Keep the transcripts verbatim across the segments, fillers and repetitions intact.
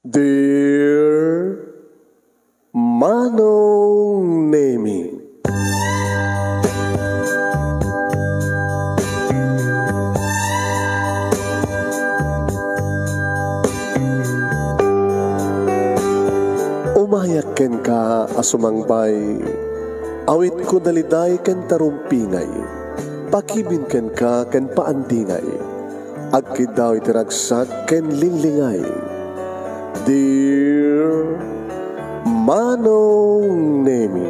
Dear Manong Nemi. Umayak kenka a sumangbay, awitko daliday ken tarumpingay, pakibin kenka ken paandingay. Agkiddaw iti ragsak ken linglingay. Dear Manong Nemi,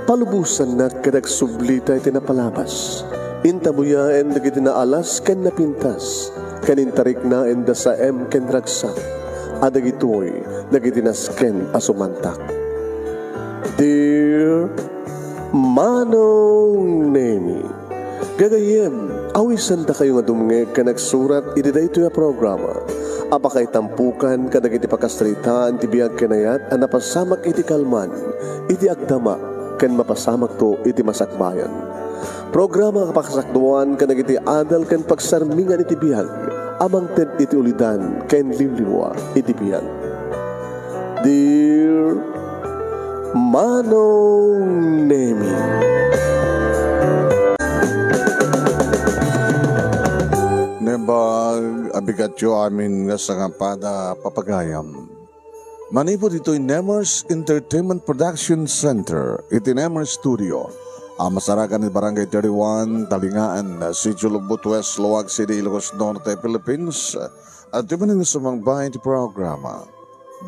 palubosannak ket agsublita iti napalabas. Intabuyaen dagiti naalas ken napintas, ken intariknaen da saem ken ragsak, a dagitoy dagiti nasken a sumantak. Dear Manong Nemi, gagayyem, awisandakayo nga dumngeg ken agsurat iti daytoy a programa a pakaitampukan kadagiti pakasaritaan ti biag ken ayat a napasamak iti kalman, iti agdama, ken mapasamakto iti masakbayan. Programa a pakasakduan kadagiti adal ken pagsarmingan iti biag a mangted iti ulidan ken liwliwa iti biag. Dear Manong Nemi. Naimbag a bigatyo amin nga sangapada, papagayam. Manipud ditoy Nemers Entertainment Production Center, iti Nemers Studio, a masarakan iti Barangay thirty-one, Talingaan, Sitio Lubot West, Laoag City, Ilocos Norte, Philippines, adtoy manen nga sumangbay iti programa,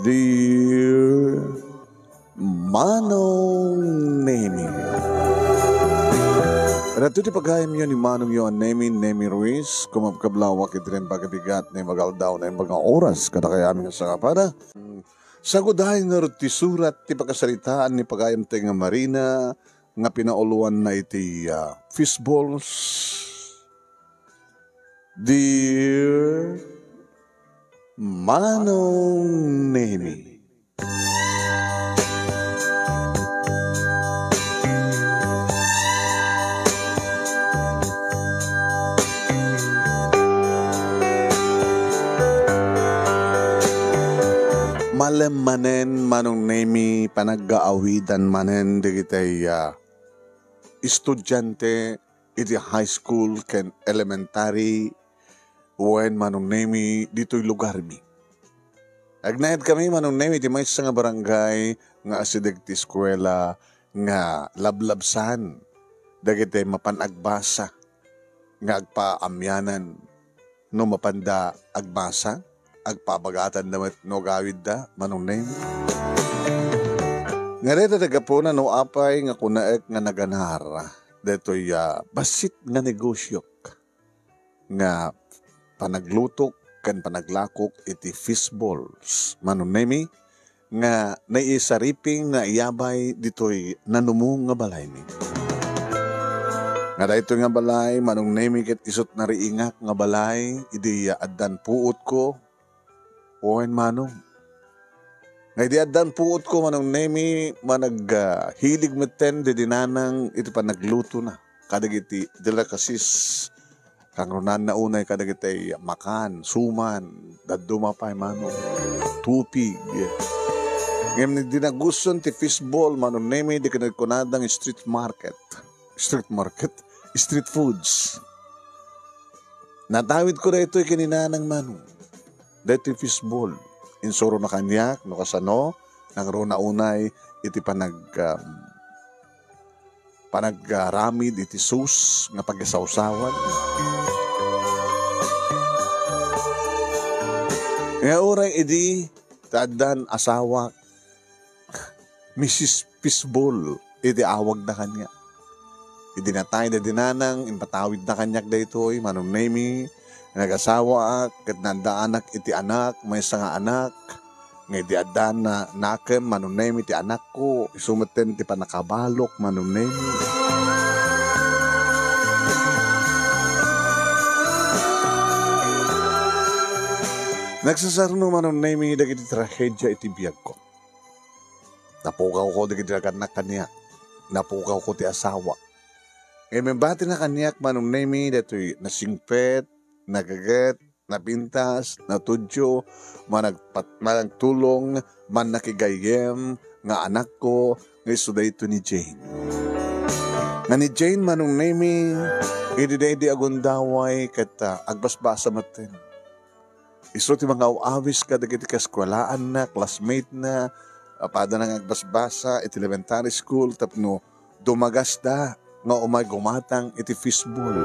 Dear Manong Nemi. Adtoy ti pagayamyo ni Manongyo a Nemi, Nemi Ruiz, kumabkablawak iti naimbag a bigat, naimbag a aldaw, naimbag a oras, kadakayo amin nga sangapada. Sagudayen ngarud ti surat ti pakasaritaan ni pagayamtayo nga Marina nga pinauluanna iti, ah, fishballs. Dear Manong Nemi. Malem manen, Manong Nemi, panaggaawidan manen dagiti, ah, estudiante iti high school ken elementary wen, Manong Nemi, ditoy lugarmi. Agnaedkami, Manong Nemi, iti maysa nga barangay nga asideg ti eskuela nga lablabsan dagiti mapan agbasa nga agpaamianan no mapanda agbasa, agpabagatanda met no agawidda, Manong Nemi. Nga dayta ti gapuna no apay nga kunaek nga naganar daytoy, ah, bassit nga negosiok nga panaglutok ken panaglakok iti fishballs, Manong Nemi, nga naisariping nga iyabay ditoy nanumong nga balaymi. Nga daytoy nga balay, Manong Nemi, ket isut' nariingak nga balay idi addan puotko. Wen, Manong. Nga idi addan puotko, Manong Nemi, manag, ah, hilig metten didi nanang iti panaglutona kadagiti delicacies. Kangrunaanna unay kadagiti makan, suman, dadduma pay, Manong, tupig. Ngem idi nagustuan ti fishball, Manong Nemi, di kinagkunada nga street market. Street market? Street foods. Natawidko daytoy ken ni nanang, Manong. Daytoy fishball. Insurona kaniak no kasano nangruna unay iti panag-, um, panagaramid iti sauce nga pagisawsawan. Nga uray idi ta addan asawak, Missus Fishball iti awagda kaniak. Idi natay daydi nanang, impatawidda kaniak daytoy, Manong Nemi, nagasawaak, ket naddaanak iti anak, maysa nga anak, nga idi addan nakem, Manong Nemi, ti anakko, isu metten ti pannakabalok, Manong Nemi. Nagsasarno, Manong Nemi, dagiti trahedia iti biagko. Napukawko dagiti nagannak kaniak. Napukawko ti asawak. Ngem imbatina kaniak, Manong Nemi, daytoy nasingpet, nagaget, napintas, natudyo, managpat-, managtulong, mannakigayyem nga anakko nga isu daytoy ni Jane. Nga ni Jane, Manong Nemi, idi daydi agundaway ket, ah, agbasbasa metten. Isu ti mangaw-awis kadagiti kaeskuelaanna, classmate-na, a padana nga agbasbasa iti elementary school tapno dumagasda nga umay gumatang iti fishball.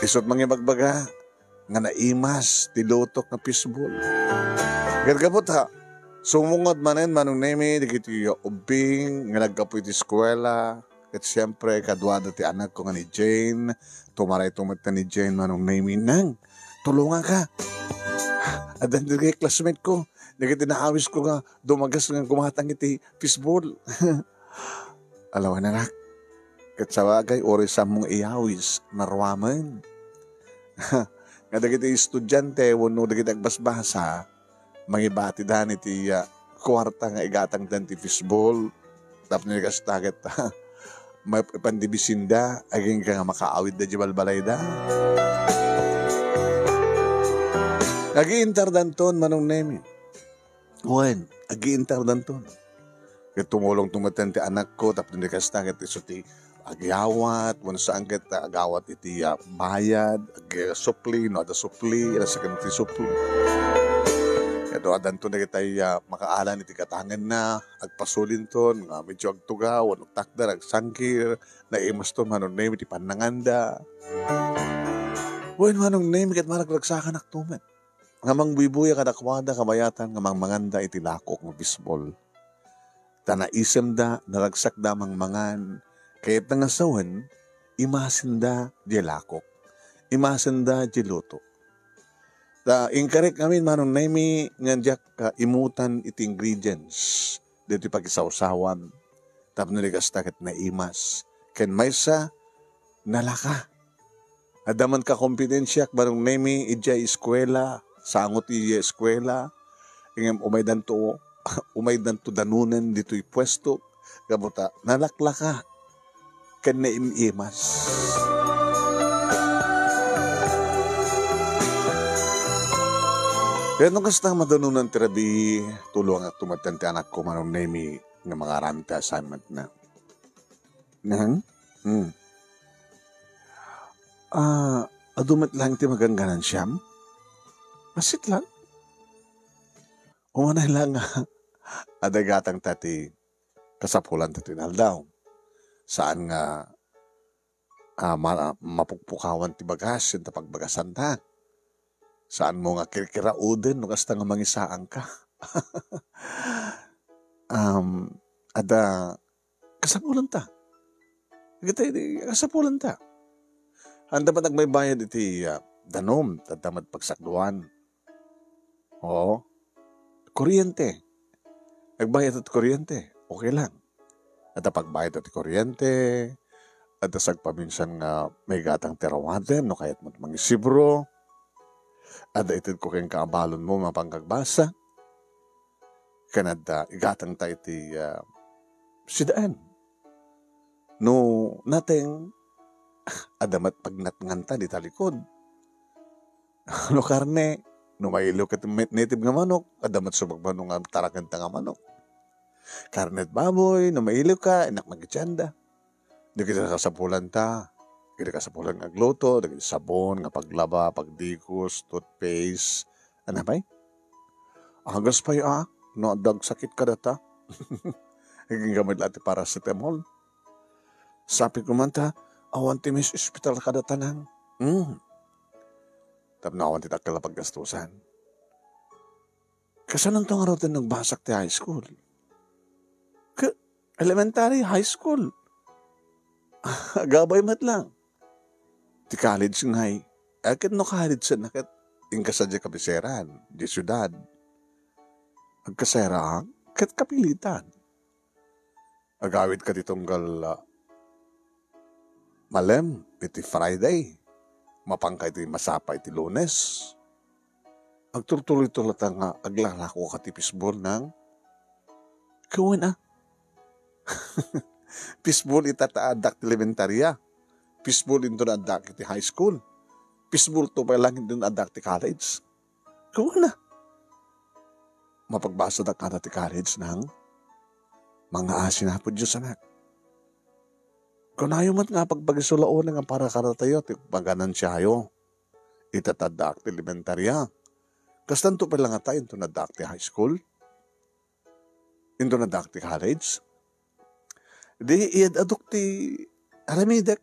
Isut' mangibagbaga nga naimas ti lutok nga fishball. Ket gapu ta, sumungod manen Manong Nemi dagiti ubbing nga naggapu iti eskuela, ket siempre, kaduada ti anakko nga ni Jane. Tumaray tumetta ni Jane, Manong Nemi, "Nang, tulonganka. Addan dagiti classmate ko. Dagiti naawisko nga dumagas nga gumatang iti fishball." "Alawen, anak. Ket sabagay, uray saanmo nga iyawis, narwamen." Nga dagiti estudiante wenno dagiti agbasbasa, mangibatida iti, ah, kuarta nga igatangdan ti fishball. Tapno kasta ket, maipandibisinda, agingga nga makaawidda idiay balbalayda. Agiintardanton, Manong Nemi. Wen, agiintardanton. Ket tumulong tumeten ti anakko, tapno kasta ket isu ti agyawat, wenno saan ket agawat iti, ah, bayad, agsupli, no adda supli, adasaken ti supli. Ket adanton dagiti, ah, makaalan iti gatangenna, agpasulinton, nga medyo agtugaw, wenno agtakder, agsangkir, naimaston Manong Nemi ti pannanganda. Wen, Manong Nemi, ket maragragsakanak tumet. Nga mangbuybuya kadakuada kabayatan nga mangmanganda iti lakok nga fishball. Ta naisemda, naragsakda a mangmangan, kayatna nga sawen, imasenda diay lakok. Imasenda diay luto. Ta inkarek amin, Manong Nemi, nga diak, ah, imutan iti ingredients ditoy pakisawsawan. Tapno kasta ket naimas. Ken maysa, nalaka. Adda man kakompetensiak, Manong Nemi, idiay eskuela, sango ti idiay eskuela, ngem umaydanto, umaydanto danunen ditoy puesto, gapu ta nalaklaka ken naim-imas. Ket no kasta, madanunan ti rabii, tulongak tumeten ti anakko, Manong Nemi, nga mangaram ti assignment-na. Nang? Hmm. Ah, adu met laeng ti magangganan siam? Bassit lang. Umanay lang nga adda igatangta ti kasapulanta ti inaldaw. Saan nga, ah, ma-, mapukpukawan ti bagas, ken ta pagbagasanta. Saanmo nga kirkirauden no kasta nga mangisaanka. Um, adda kasapulanta. Dagiti kasapulanta. Adda met agbaybayad iti, ah, danum, adda met pagsakduan. Oo. Kuryente. Agbayad ti kuryente. Okay lang. Adda pagbayad ti kuryente. Adda sagpaminsan nga maigatang ti aramiden no kayatmo mangisibro. Adda itedko kenka a balonmo mapangkagbasa. Ken adda igatangta iti, ah, sidaen. No nateng, adda met pagnatnganta dita likod. No karne, no mailiw ket met-, native nga manok, adda met subagbaga nga tarakenta nga manok. Karne ti baboy, no mailiwka, innak magitianda. Dagiti kasapulanta, dagiti kasapulan nga agluto, dagiti sabon nga paglaba, pagdikos, toothpaste, ania pay? Agas pay a, no adda agsakit kadata. Agingga met la ti paracetamol. Sapay koma ta, awan ti mes-ospital kadata nang. Hmm. Tapno awan ti dakkel a paggastusan. Kasanonto ngarud ti nagbasak ti high school? Ke-, elementary, high school. Agabay met lang. Ti college ngay, eh, ket no college na ket, inka sadiay kabiseran, di siudad. Agkasera, ket kapilitan. Agawidka ti tunggal, ah, malem iti Friday, mapanka iti masapa iti Lunes. Agturtuloyto latta nga aglalakoka ti fishball nang? Wen a. Fishball ita ta addak ti elementarya. Fishball inton addak iti high school. Fishball to pay lang, inton addaak ti college. Kuna, mapagbasadak kada ti college, Nang. Mangngaasi ni Apo Dios, anak. Kunayo met nga pagpagisulaonen nga para kadatayo ti paganansiayo. Ita ta addaak ti elementarya. Kastanto pay la ngata inton addaak ti high school. Inton addaak ti college. Di iyad-adok ti aramidek.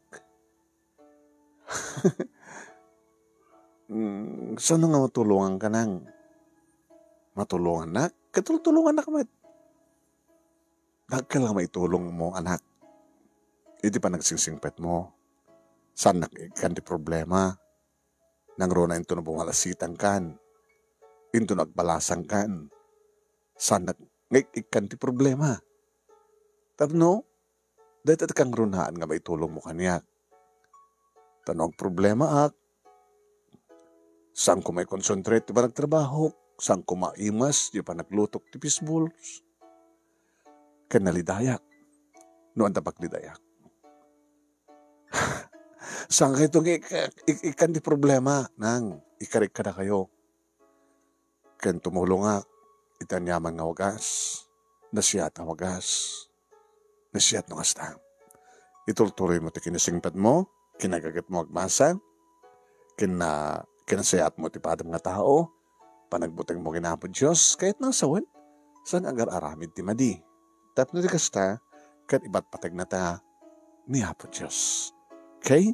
Mm, saan nga matulonganka, Nang? Matulongannak? Ket tultulongannak met. Dakkel nga maitulongmo, anak. Iti panagsingsingpetmo, saannak ikkan ti problema. Nangruna inton bumalasitangkan, inton agbalasangkan, saannak nga ik-ikkan ti problema. Tapno, dayta ti kangrunaan nga maitulongmo kaniak. Ta no agproblemaak, saanko maikonsentrate ti panagtrabahok, saanko maimas ti panaglutok ti fishballs. Ken nalidayak no adda paglidayak. Saan kayto nga ik-, ik-, ikkan ti problema, Nang, ikarik kadakayo. Ken tumulongak, iti aniaman nga wagas, nasiat a wagas. Nasiat no kasta. Itultuloymo ti kinasingpetmo, kinagagetmo agbasa, ken na-, kinasayaatmo ti padam nga tao, panagbutengmo ken Apo Dios, kayatna nga sawen, saan nga agar-aramid ti madi. Tapno di kasta, ket ipatpategnata ni Apo Dios. Okay?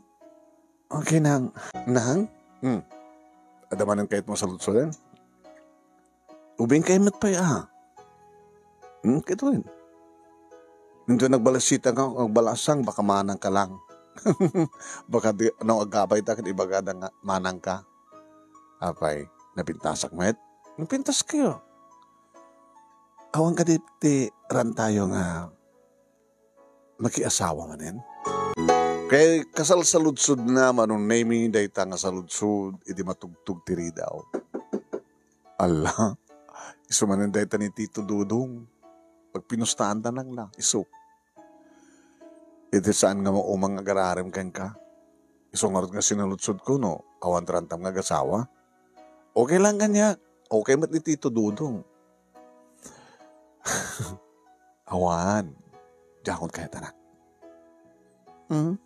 Okay, Nang. Nang? Hmm. Adda manen kayatmo a saludsoden? Ubing kay met pay, a. Hmm, kitaen. Inton nagbalasita ka, nagbalasang, baka manang ka lang. Baka di, no, agabay ta, ket ibagada nga manang ka. Apay, napintasak met? Napintas kayo. Awan kadi ti rantayo nga makiasawa manen? Kay kasalsaludsodna, Manong Nemy, dayta nga saludsod idi matugtog ti ridaw. Alla, isu manen dayta ni Tito Dudong. Pagpinustaantanak la, isu. Iti saan nga maumang agararem kenka. Isu ngarud nga sinaludsodko no awan ti rantam nga agasawa. Okay lang kaniak. Okay met ni Tito Dudong. Awan. Diakon kayat, anak. Hmm?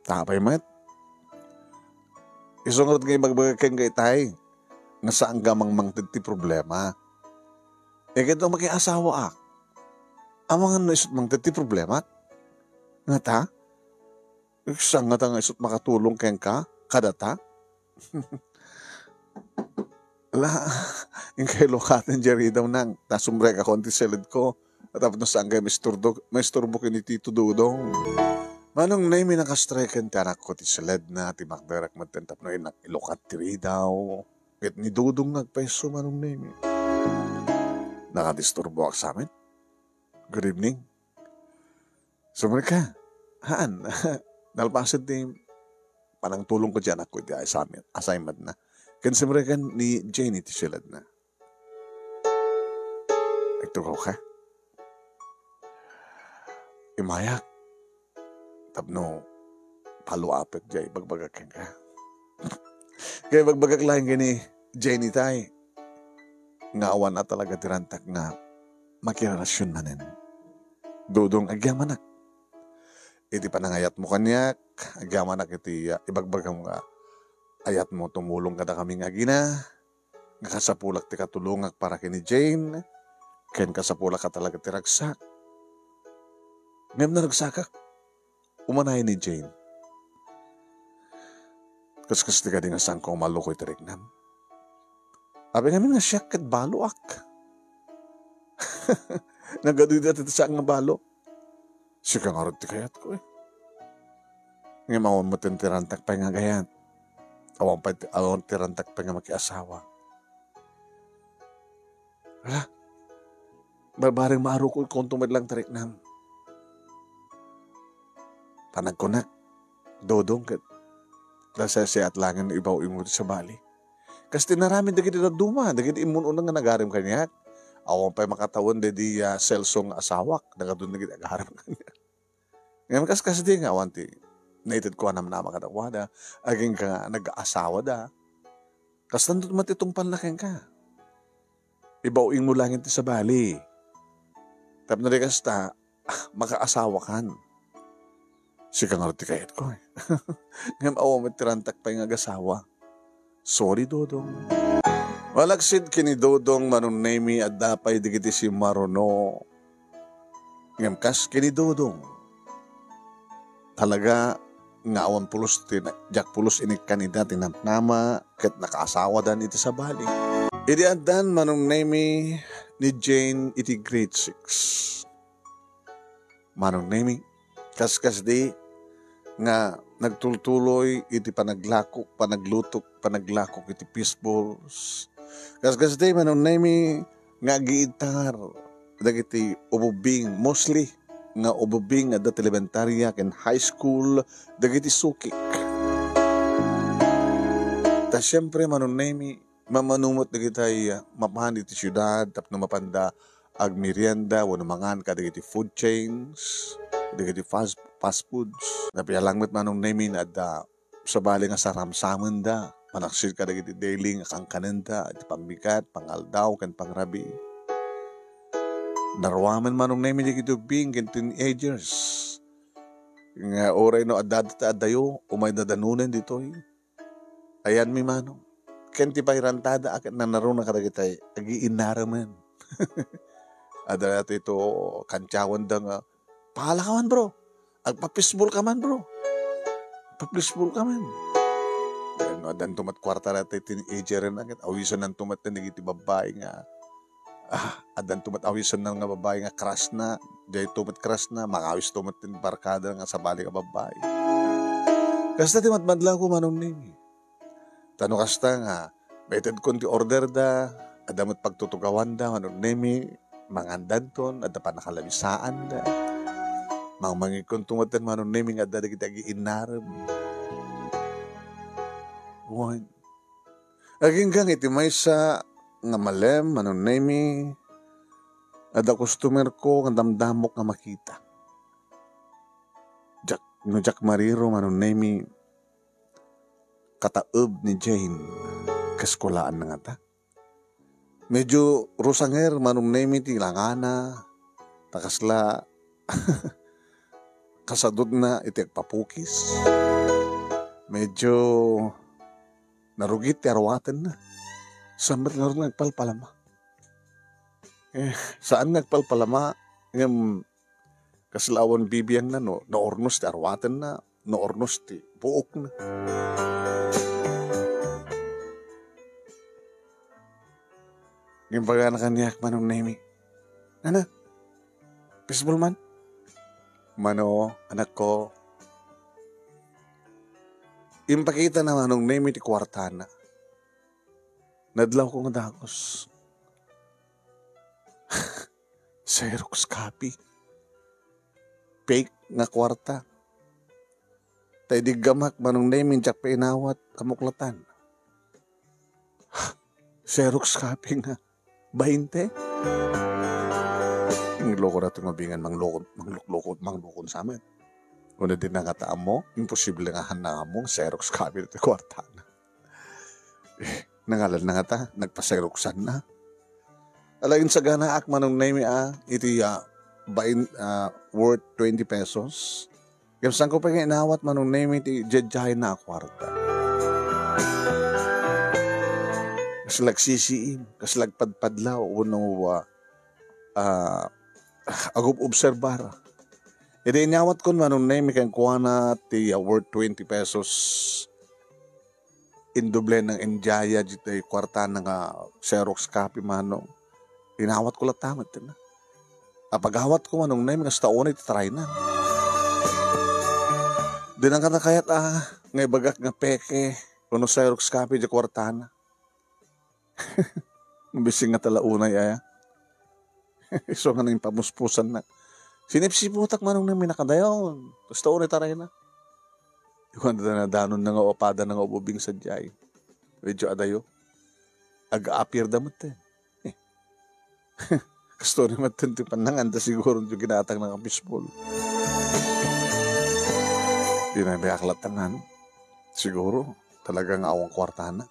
Tapay met. Isu ngarud nga ibagbagak kenka itay, nga saanka a mangted ti problema. Iket no makiasawaak, amangan no isut mangted ti problema? Ngata? Saan ngata nga isut makatulong kenka, kadata? La, inkay lukaten diay ridaw, Nang, ta sumrekakon ti siledko. Tapno saan kay maisturdo-, maisturbo ken ni Tito Dudong. Manong Nemy, nakastreken ti anakko ti siledna, ti makderek metten tapno innak ilukat ti ridaw. Ket ni Dudong nga agpayso, Manong Nemy. Nakadisturboak sa amin? Good evening. Sumrek ka? Haan. Nalpasen ti panangtulongko ti anakko iti assignment, assignmentna. Ken simrekan ni Jenny ti siledna. Agtugaw ka? Imayak. Tapno follow up diay ibagbagak kenka. Kay ibagbagak laeng ken ni Jenny tay, nga awan a talaga ti rantak nga makirelasion manen. Dudong, agyamanak. Iti panangayatmo kaniak, agyamanak iti, ah, ibagbagam nga ayatmo tumulong kadakami nga agina, nga kasapulak ti katulongak para ken ni Jane, ken kasapulak a talaga ti ragsak. Ngem naragsakak, umanayen ni Jane. Kaskasdi kadi nga saanko a malluko iti riknam? Apay ngamin nga siak ket baloak? Nagadu iti saan nga balo. Sika ngarud ti kayatko, eh. Ngem awan met ti rantak pay nga agayat. Awan pay ti, awan ti rantak pay nga makiasawa. Ala, barbareng maaro ko, ikonto met lang ti riknam. Panagkunak, Dodong, ket nasaysayaat laengen no ibaw-iwmo ti sabali. Kas ti inaramid dagiti dadduma, dagiti immun-uneg nga nagarem kaniak. Awan pay makatawen daydi, ah, Celso nga asawak, nagadun dagiti agarem kaniak. Ngem kaskasdi nga awan ti Naitedko a namnama kadakuada, agingga nga nag-aasawada. Kastanto met ti tungpalna kenka. Ibaw-ingmo laeng ti sabali. Tapno di kasta, ah, makaasawakan. Sika ngarud ti kayatko, eh. Ngem awan met ti rantak pay nga agasawa. Sorry, Dodong. Malaksid ken ni Dodong, Manong Nemy, adda pay dagiti simmaruno. Ngem kas ken ni Dodong, talaga nga awan pulos ti na-, diak pulos inikkan ida ti namnama ket nakaasawadan iti sabali. Idi addan Manong Nemy ni Jane iti grade six. Manong Nemy, kaskasdi nga nagtultuloy iti panaglako, panaglutok, panaglako iti fishballs. Kaskasdi, Manong Nemy, nga agiitar dagiti ububing, mostly nga ububing adda ti elementaria ken high school dagiti sukik. Ta siempre, Manong Nemy, mamano met dagitay, ah, mapan iti siudad tapno mapanda agmerienda wenno mangan kadagiti food chains, dagiti fast, fast foods. Napialang met, Manong Nemy, adda sabali nga saramsamenda, manaksid kadagiti deli nga kankanenda iti pambigat, pangaldaw, ken pangrabii. Naruamen, Manong Nemy, dagiti ubing ken teenagers nga uray no addada ti adayo, umay dadanonen ditoy. Ayanmi, Manong. Ken ti pairantada a ket nanaruna kadagitay agiinnaremen. Adda daytoy kantiawenda nga, "Paala ka man, bro. Agpa-fishball ka man, bro. Agpa-fishball ka man." Ken no addanto met kuarta daytoy teenager-en a ket awisananto met dagiti babbai nga, ah, addanto met awisanna nga babbai nga crush na, daytoy met crush na, mangawisto met ti barkada nga sabali nga babbai. Kasta ti madmadlawko, Manong Nemy. Ta no kasta nga maitedkon ti order da, adda met pagtutugawanda, Manong Nemy, mangandanton, adda pannakalabisaanda. Mangmangigkonto met, Manong Nemy, nga adda dagiti agiinnarem. Wen, agingga iti maysa nga malem, Manong Nemy, adda customer-ko nga damdamok nga makita. Diak, no diak mariro, Manong Nemy, kataeb ni Jane, kaskulaanna ngata. Medyo rusanger, Manong Nemy, ti langana, ta kasla kasadutna iti agpapukis. Medyo narugit ti arwatenna. Saan met ngarud nga agpalpalama? Eh, saan nga agpalpalama, ngem kasla awan bibiangna no naurnos ti arwatenna, naurnos ti puokna. Imbagana kaniak, Manong Nemy, "Nana, fishball man?" "Mano, anakko." Impakitana, Manong Nemy, ti kuartana. Nadlawko nga dagus. Xerox copy. Fake nga kuarta. Ta idi aggamak, Manong Nemy, diak pay inawat a muklatan. Xerox copy nga bainte? Mangloko daytoy nga ubing, mangloko, manglukluko, mangloko sa met. Kuna di na ngata ammo, imposible nga haanna ammo, Xerox copy ti kuartana. Eh, nangalan na ngata, nagpa-Xeroxan na. Ala, insaganaak, Manong Nemy, a, iti, a, bain-, a, worth twenty pesos. Ngem saanko pay nga inawat, Manong Nemy, ti diadiay na a kuarta. Kasla agsisiim, kasla agpadpadlaw, wenno, a, a, agub-obserbar. Idi inawat kon, Manong Nemy, kenkuana ti, a, worth twenty pesos. Indublenna nga indiaya ditoy kuartana nga Xerox copy, Manong. Inawatko latta met, na. Apagawatko, Manong Nemy, kasta unay ti tarayna. Di na ngata kayat, a, nga ibagak nga peke wenno Xerox copy diay kuartana. Mabising ngata la unay aya. Isu nga naimpamuspusannak. Sinipsiputak, Manong Nemy, nakadayaw. Kasta unay tarayna. Kuan, dandanonna nga upada na nga ububing sadiay. Medyo adayo. Aga-appear da met, eh. Kastoy met ti pannanganda siguro ti ginatang na nga fishball. Binabiak latta nga, no? Siguro, talaga nga awan kuartana.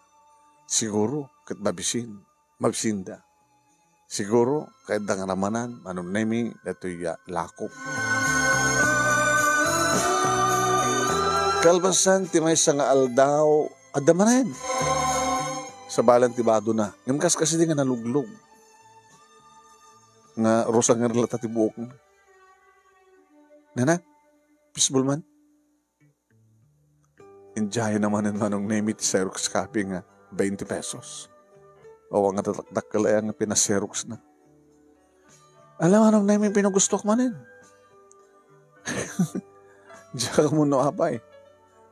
Siguro, ket mabisin. Mabisinda. Siguro, kayatda nga ramanan, Manong Nemi, daytoy a lakop. Kalpasan ti maysa nga aldaw, adda manen. Sabalan ti badona. Ngem kas-, kasdi nga naluglog. Nga rusangen latta ti buokna. Nana, pisbol man. Idiay na manen Manong Nemi ti Xerox copy nga twenty pesos. Awan nga tatakdakkel aya nga pinaxeroxna. Ala, Manong Nemi, pinagustoak manen. Diak ammo no apay.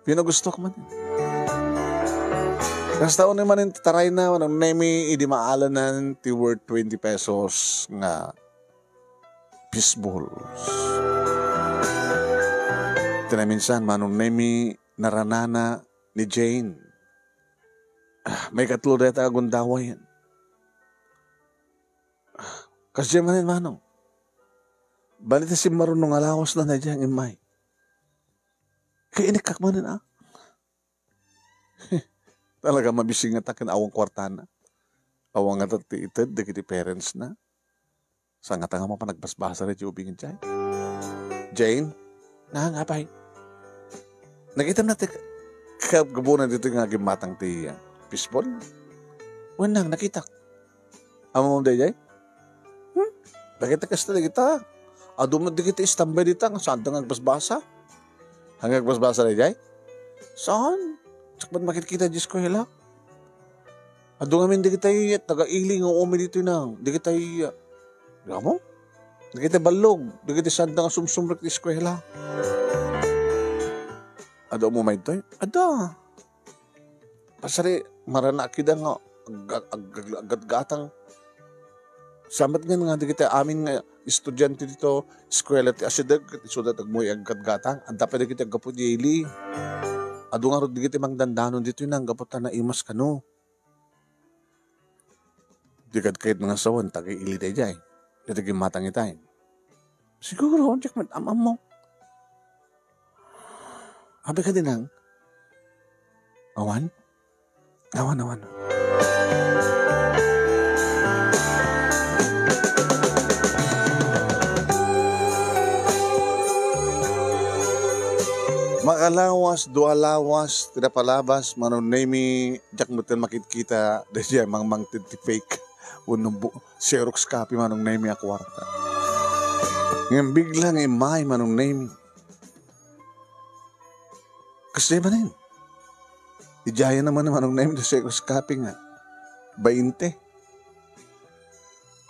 Pinagustoak manen. Kasta unay manen ti tarayna, Manong Nemi, idi maalanan ti worth twenty pesos nga fishballs. Iti naminsan, Manong Nemi, naranana ni Jane. Ah, maikatlo dayta a gundaway. Ah, kasdiay manen, Manong. Bali ti simmaruno nga lawasna daydiay nga immay. Kay inikkak manen, ah. Talaga, mabisinngata ken awan kuartana. Awan ngata ti ited dagiti parentsna. Saan ngata nga mapan agbasbasa daydiay ubing idiay? Jane? Nang, apay? Nakitam na ti ka-, kabgabuna ditoy nga agimmatang ti, ah, fishball? Wen, nang, nakitak. Ammom daydiay? Hmm? Dagita kasta dagita. Adu met dagiti istambay dita nga saanda nga agbasbasa. Haan nga agbasbasa daydiay? Saan? Sakbay makitkita idiay eskuela. Adu ngamin dagitay taga-ili nga umi ditoy na. Dagitay, ah, ammom? Dagitay ballog. Dagitay saanda nga sumsumrek ti eskuela. Adu ammo daytoy? Adda. Pasari, marana kida nga ag-, ag-, ag-, aggatgatang. Saan met nga dagiti amin nga estudiante dito, eskuela ti asideg, ket isuda ti agmuy aggatgatang. Adda pay dagiti aggapu iti ili. Adu ngarud dagiti mangdandanon ditoy nang gapu ta naimas kano. Di kad kayat nga sawen, taga-ili daydiay. Dagiti agimmatang itay. Siguro, diak met am-ammo. Apay kadi nang? Awan? Awan, awan. Makalawas, dua lawas, ti napalabas, Manong Nemi, diak met makitkita, daydiay mangmangted ti fake. Wenno bu-, Xerox copy, Manong Nemi, a kuarta. Ngem bigla nga immay, Manong Nemi. Kasdiay manen. Idiay na manen, Manong Nemi, ti Xerox copy nga bainte.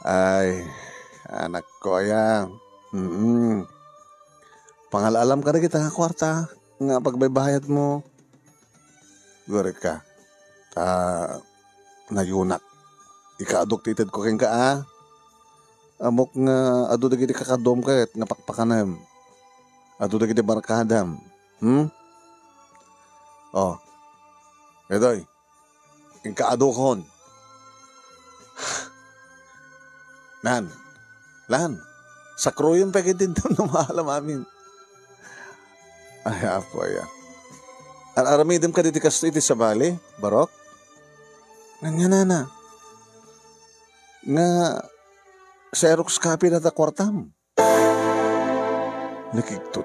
Ay, anakko aya. Mm. Pangal-alam kadagita nga kuarta nga pagbaybayadmo. Gurika. Ta, nayunak. Ikaadok ti itedko kenka, a? Ammok nga adu dagiti kakaduam ket nga pakpakanem. Adu dagiti barkadam. Hmm? Oh. Daytoy. Inka adukon. Nan. Lan. Sakruyon pay ket din no maalam amin. Ay, apo, aya. Ar-aramidem kadi ti kastoy iti sabali, Barok? Nganyanana? Nga Xerox copy data kuartam. Nakigtot.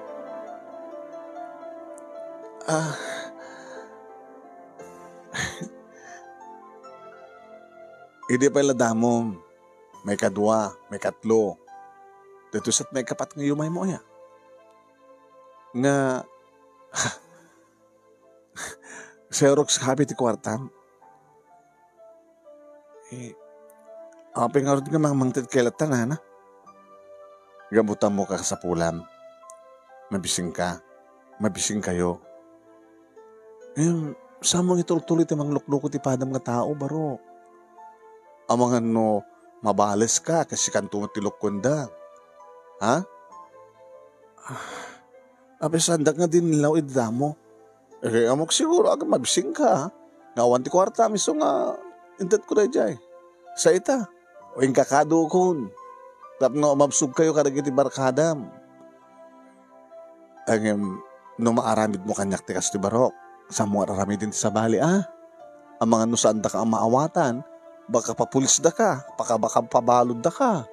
Ah. Idi pay la damom, maikadua, maikatlo. Daytoy sa maikapat nga yumaymo aya. Nga, Xerox copy ti kuartam. Eh, apay ngarud nga mangmangted kay latta, nana? Gapu ta ammo kasapulam. Mabisingka. Mabisingkayo. Em, saan mo nga itultuloy ti manglukluko ti padam nga tao, Barok? Amangan no mabaleska, kas sikanto met ti lukkuenda. Ha? Ah, apay saandak nga dinnilaw idi damo? Eh, ammok siguro, aga mabisingka, a. Nga awan ti kuartam, isu nga intedko daydiay. Sa ita, o inkakadukon. Tapno mabsogkayo kadagiti barkadam. Ngem, No maaramidmo kaniak ti kastoy, barok, saanmo nga aramiden ti sabali, a? Amangan no saandaka a maawatan, baka papulisdaka, baka, baka pabaloddaka.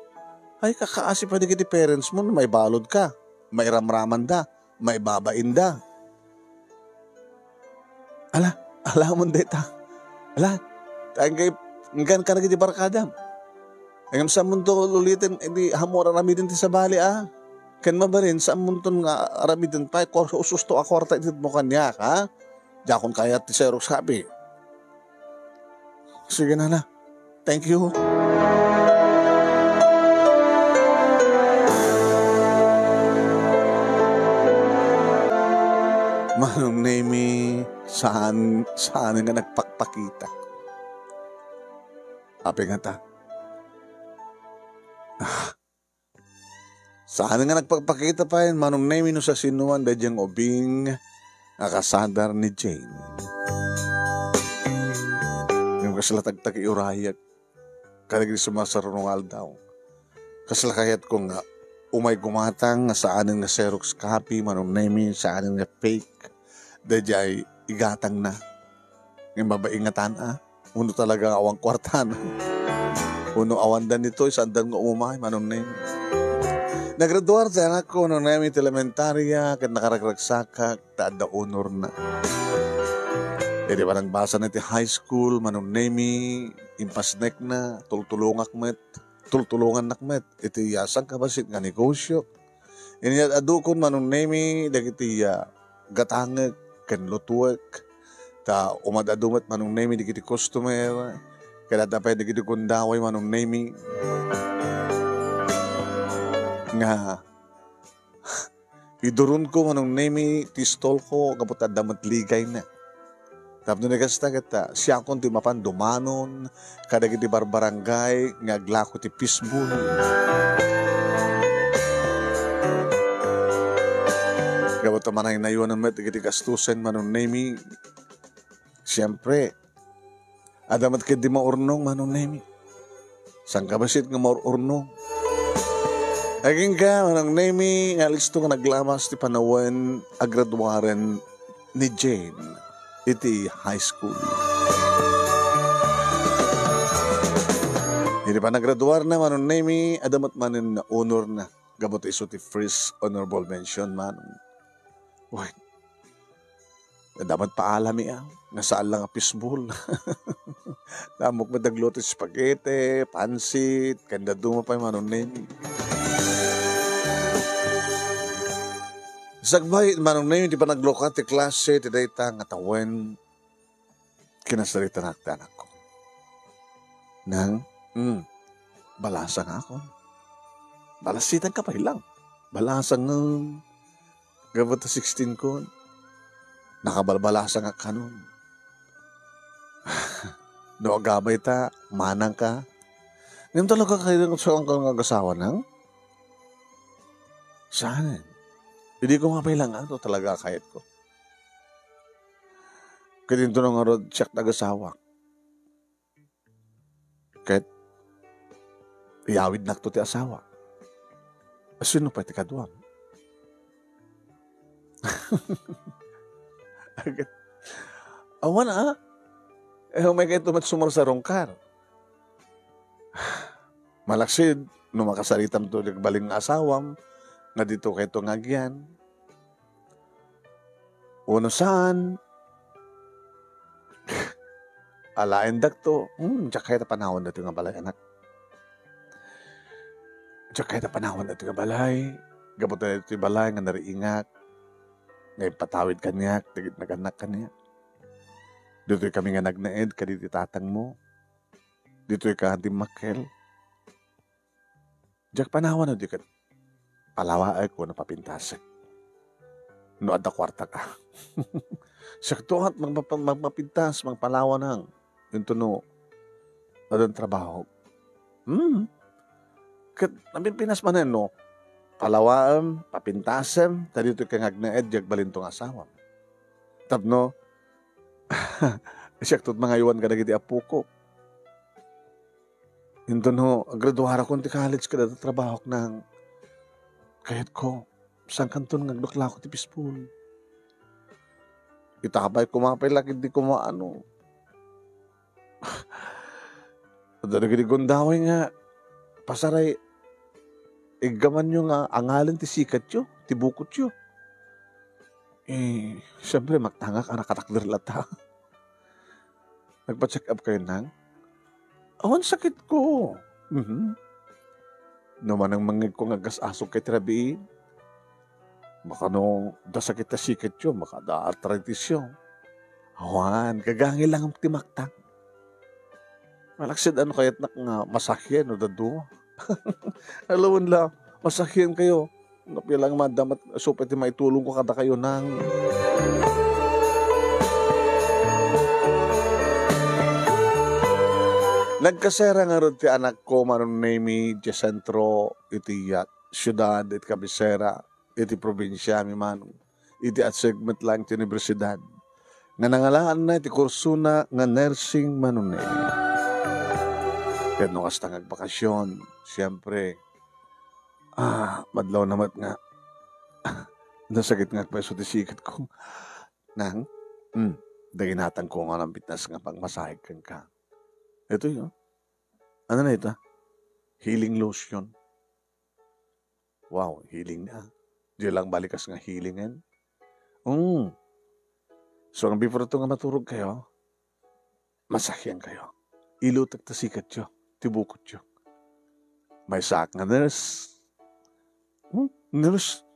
Ay, kakaasi pay dagiti parentsmo no maibalodka, mairamramanda, maibabainda. Ala, alamon dayta. Ala, ta inkay, ingganka dagiti barkadam. Ngem saanmonto uliten, idi, ammo aramiden ti sabali, a? Ken mabalin, saanmonton nga aramiden pay, kur-, ususto a kuarta itedmo kaniak, a? Diakon kayat ti Xerox copy. Sige na la. Thank you. Manong Nemi, saan, saan nga nagpakpakita. Apay ngata? Ah, saan nga nagpakpakita pay, Manong Nemi, no sasinoan daydiay nga ubing nga kasadar ni Jane. Ngem kasla tagtag-iurayak kadagiti sumarsarno nga aldaw. Kasla kayatko nga umay gumatang nga saanen nga Xerox copy, Manong Nemi, saanen nga fake daydiay igatangna. Ngem babain ngatan, a? Uno talaga nga awan kuartan. Uno awan da nitoy, saandan nga umumay, Manong Nemi. Nagraduar ti anakko, Manong Nemi, ti elementaria, ket nakaragragsakak ta adda honorna. Idi panagbasana iti high school, Manong Nemi, impasnekna, tultulongak met, tultulongannak met iti, ah, sangkabassit nga negosio. Inyad-adukon, Manong Nemi, dagiti, ah, gatangek ken lutuek. Ta umad-adu met, Manong Nemi, dagiti customer. Ket adda pay dagiti gundaway, Manong Nemi, nga iduronko, Manong Nemi, ti stallko gapu ta adda met ligayna. Tapno ni kasta ket, ah, siakon ti mapan dumanon kadagiti barbarangay nga aglako ti fishball. Gapu ta manaynayonan met dagiti gastusen, Manong Nemi. Siempre, adda met ketdi maurnong, Manong Nemi. Sangkabassit nga maur-urnong. Agingga, Manong Nemi, nga listo nga naglamas ti panawen a graduaren ni Jane iti high school. Idi panagraduarna, Manong Nemi, adda met manen nga honorna. Gapu ta isu ti first honorable mention, Manong. Wen, adda met paalami, a, nga saan la nga fishball. Ammok met agluto ti spaghetti, pansit, ken dadduma pay, Manong Nemi. Sakbay, Manong Nemi, ti panaglukat ti klase, ti dayta nga tawen, kinasaritanak ti anakko. Nang, hmm, balasangakon. Balasitanka pay lang. Balasangem. Gapu ta sixteen kon. Nakabalbalasangak kanon. No agabay ta, manangka. Ngem talaga kayatko nga agasawa, Nang? Saan? Idi ko mapailangan, no talaga kayatko. Ket intono ngarud, siak ti agasawak. Ket iyawidnakto ti asawa. Sino pay ti kaduam? Agat-, awan, a? Eh, umay kayto met sumarsarungkar. Malaksid, no makasaritam to ti agbalin nga asawam, nga dito kayto nga agyan. Wenno saan, alaendakto, hmm, diak kayat a panawan daytoy nga balay, anak. Diak kayat a panawan daytoy nga balay, gapu ta daytoy balay nga nariingak, nga impatawid kaniak, dagiti nagannak kaniak. Ditoy kami nga nagnaed kaditi tatangmo. Ditoy ka dimmakkel. Diak panawan no di ket palawaek wenno papintasek. No adda kuartak, a. Siakto at magpapa-, magpapintas, magpalawanang. Intono adda trabaho. Hmm. Ket napinpinas manen no palawaem, papintasem, ta ditoy ka nga agnaed, diak balinto nga asawam. Tapno, siakto ti mangaywan kadagiti appoko. Intono, agraduarakon ti college ket adda trabahok, Nang. Kayatko, saankanton nga agluklako ti fishball. Itabay koma pay la ketdi koma, ano. Adda dagiti gundaway nga pasaray iggamanyo nga angalen ti siketyo, ti bukotyo. Eh, siyempre, magtangak a nakatakder latta. Nagpa-check up kayo, Nang? Awan sakit ko. Mhm. No manang mangngegko nga agas-asog kay ti rabii, baka no da sakit ti siketyo, baka da arthritisyo. Awan, gagangay lang ti maktang. Malaksid ano kayatnak nga masahian no dadu? Alawen la, masahian kayo. Napia lang madam at supay ti maitulong ko kadakayo, Nang. Nagkasera ngarud ti anakko, Manong Nemi, diay sentro iti, ah, siudad, iti kabisera, iti probinsia, mi Manong. Iti achievement lang ti universidad. Nga nangalaanna iti kursona nga nursing, Manong Nemi. Ket no kasta nga agbakasyon, siyempre, ah, madlaw na met nga nasakit nga agpayso ti siketko. Nang, hmm, daginatangko nga nambitnas nga pangmasahek kenka. Itoy, oh. Ano na ita? Healing lotion. Wow, healing na. Di lang balikas nga healingen. Mm. So, nga before to nga maturog kayo, masahian kayo. Ilutek ta siketyo, ti bukotyo. Maysaak nga nurse. Hmm? Nurse?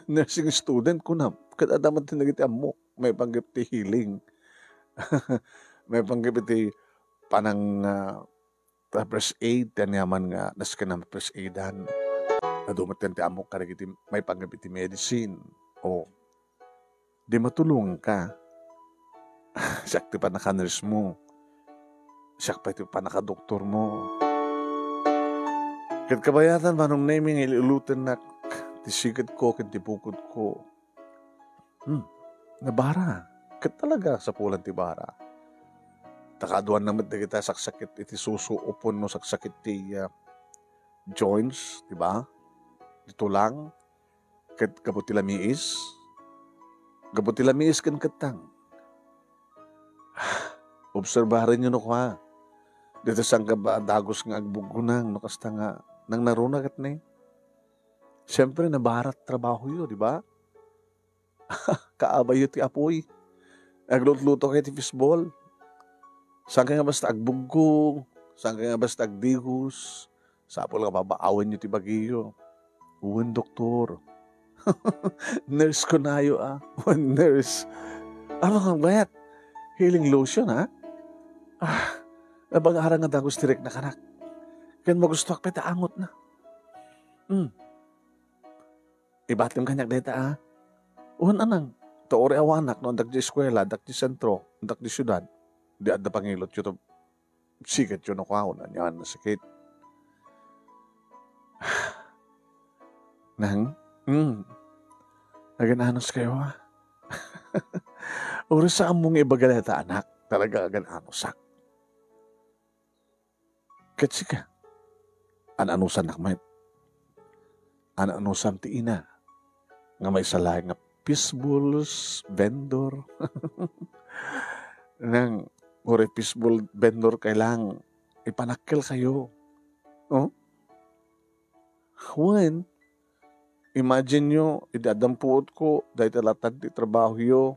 Nursing student, kunam. Ket adda met ti nagiti ammok. Maipanggep ti healing. Maipanggep iti panang, ah, ta first aid, ti aniaman nga nasken a first aidan. Adu met ti ammok kadagiti maipanggep iti medicine. O, di matulonganka. Siak ti pannaka-nurse mo. Siak pay ti pannakadoktor mo. Ket kabayatan, Manong Nemi, nga ilutennak ti siketko ken ti bukotko. Hmm, nabara. Ket talaga, sapulan ti bara. Ta kaaduanna met dagita saksakit iti susuop wenno saksakit ti, ah, joints, di ba? Ti tulang, ket gapu ti lamiis. Gapu ti lamiis ken kettang. Obserbarenyo no kua. Dita sangkaba a dagus nga agbuggonang no kasta nga nangnaruna ket ne. Siyempre, nabarat trabahoyo, di ba? Kaabayyo ti apuy. Aglutluto kayo ti fishball. Saan kayo nga basta agbuggo? Saan kayo nga basta agdigos? Sapul nga babaawanyo ti bagiyo. Wen, doktor. Nurse kunayo, ah. Wen, nurse. Ano nga bayat? Healing lotion, ha? Ah, nabagaran nga dagus ti riknak, anak. Ken magustuak pay ta angotna. Hmm. Ibatim kaniak dayta, a? Wen, anang, ta uray awanak no addak di eskuela, addak di sentro, addak di siudad. Di adda pangilotyo ta siketyo no kuaon, anian nga sakit. Nang, hmm, agan-anos kayo, a? Uray sa ammong ibaga dayta, anak, talaga agan-anosak. Ket sika, an-anusannak met. An-anusam ti ina nga maysa laeng nga fishballs vendor. Nang uray fishball vendor kay lang, ipanakkel kayo. Oh? Wen, imagine yo, idi addan puotko, dayta latta ti trabahoyo.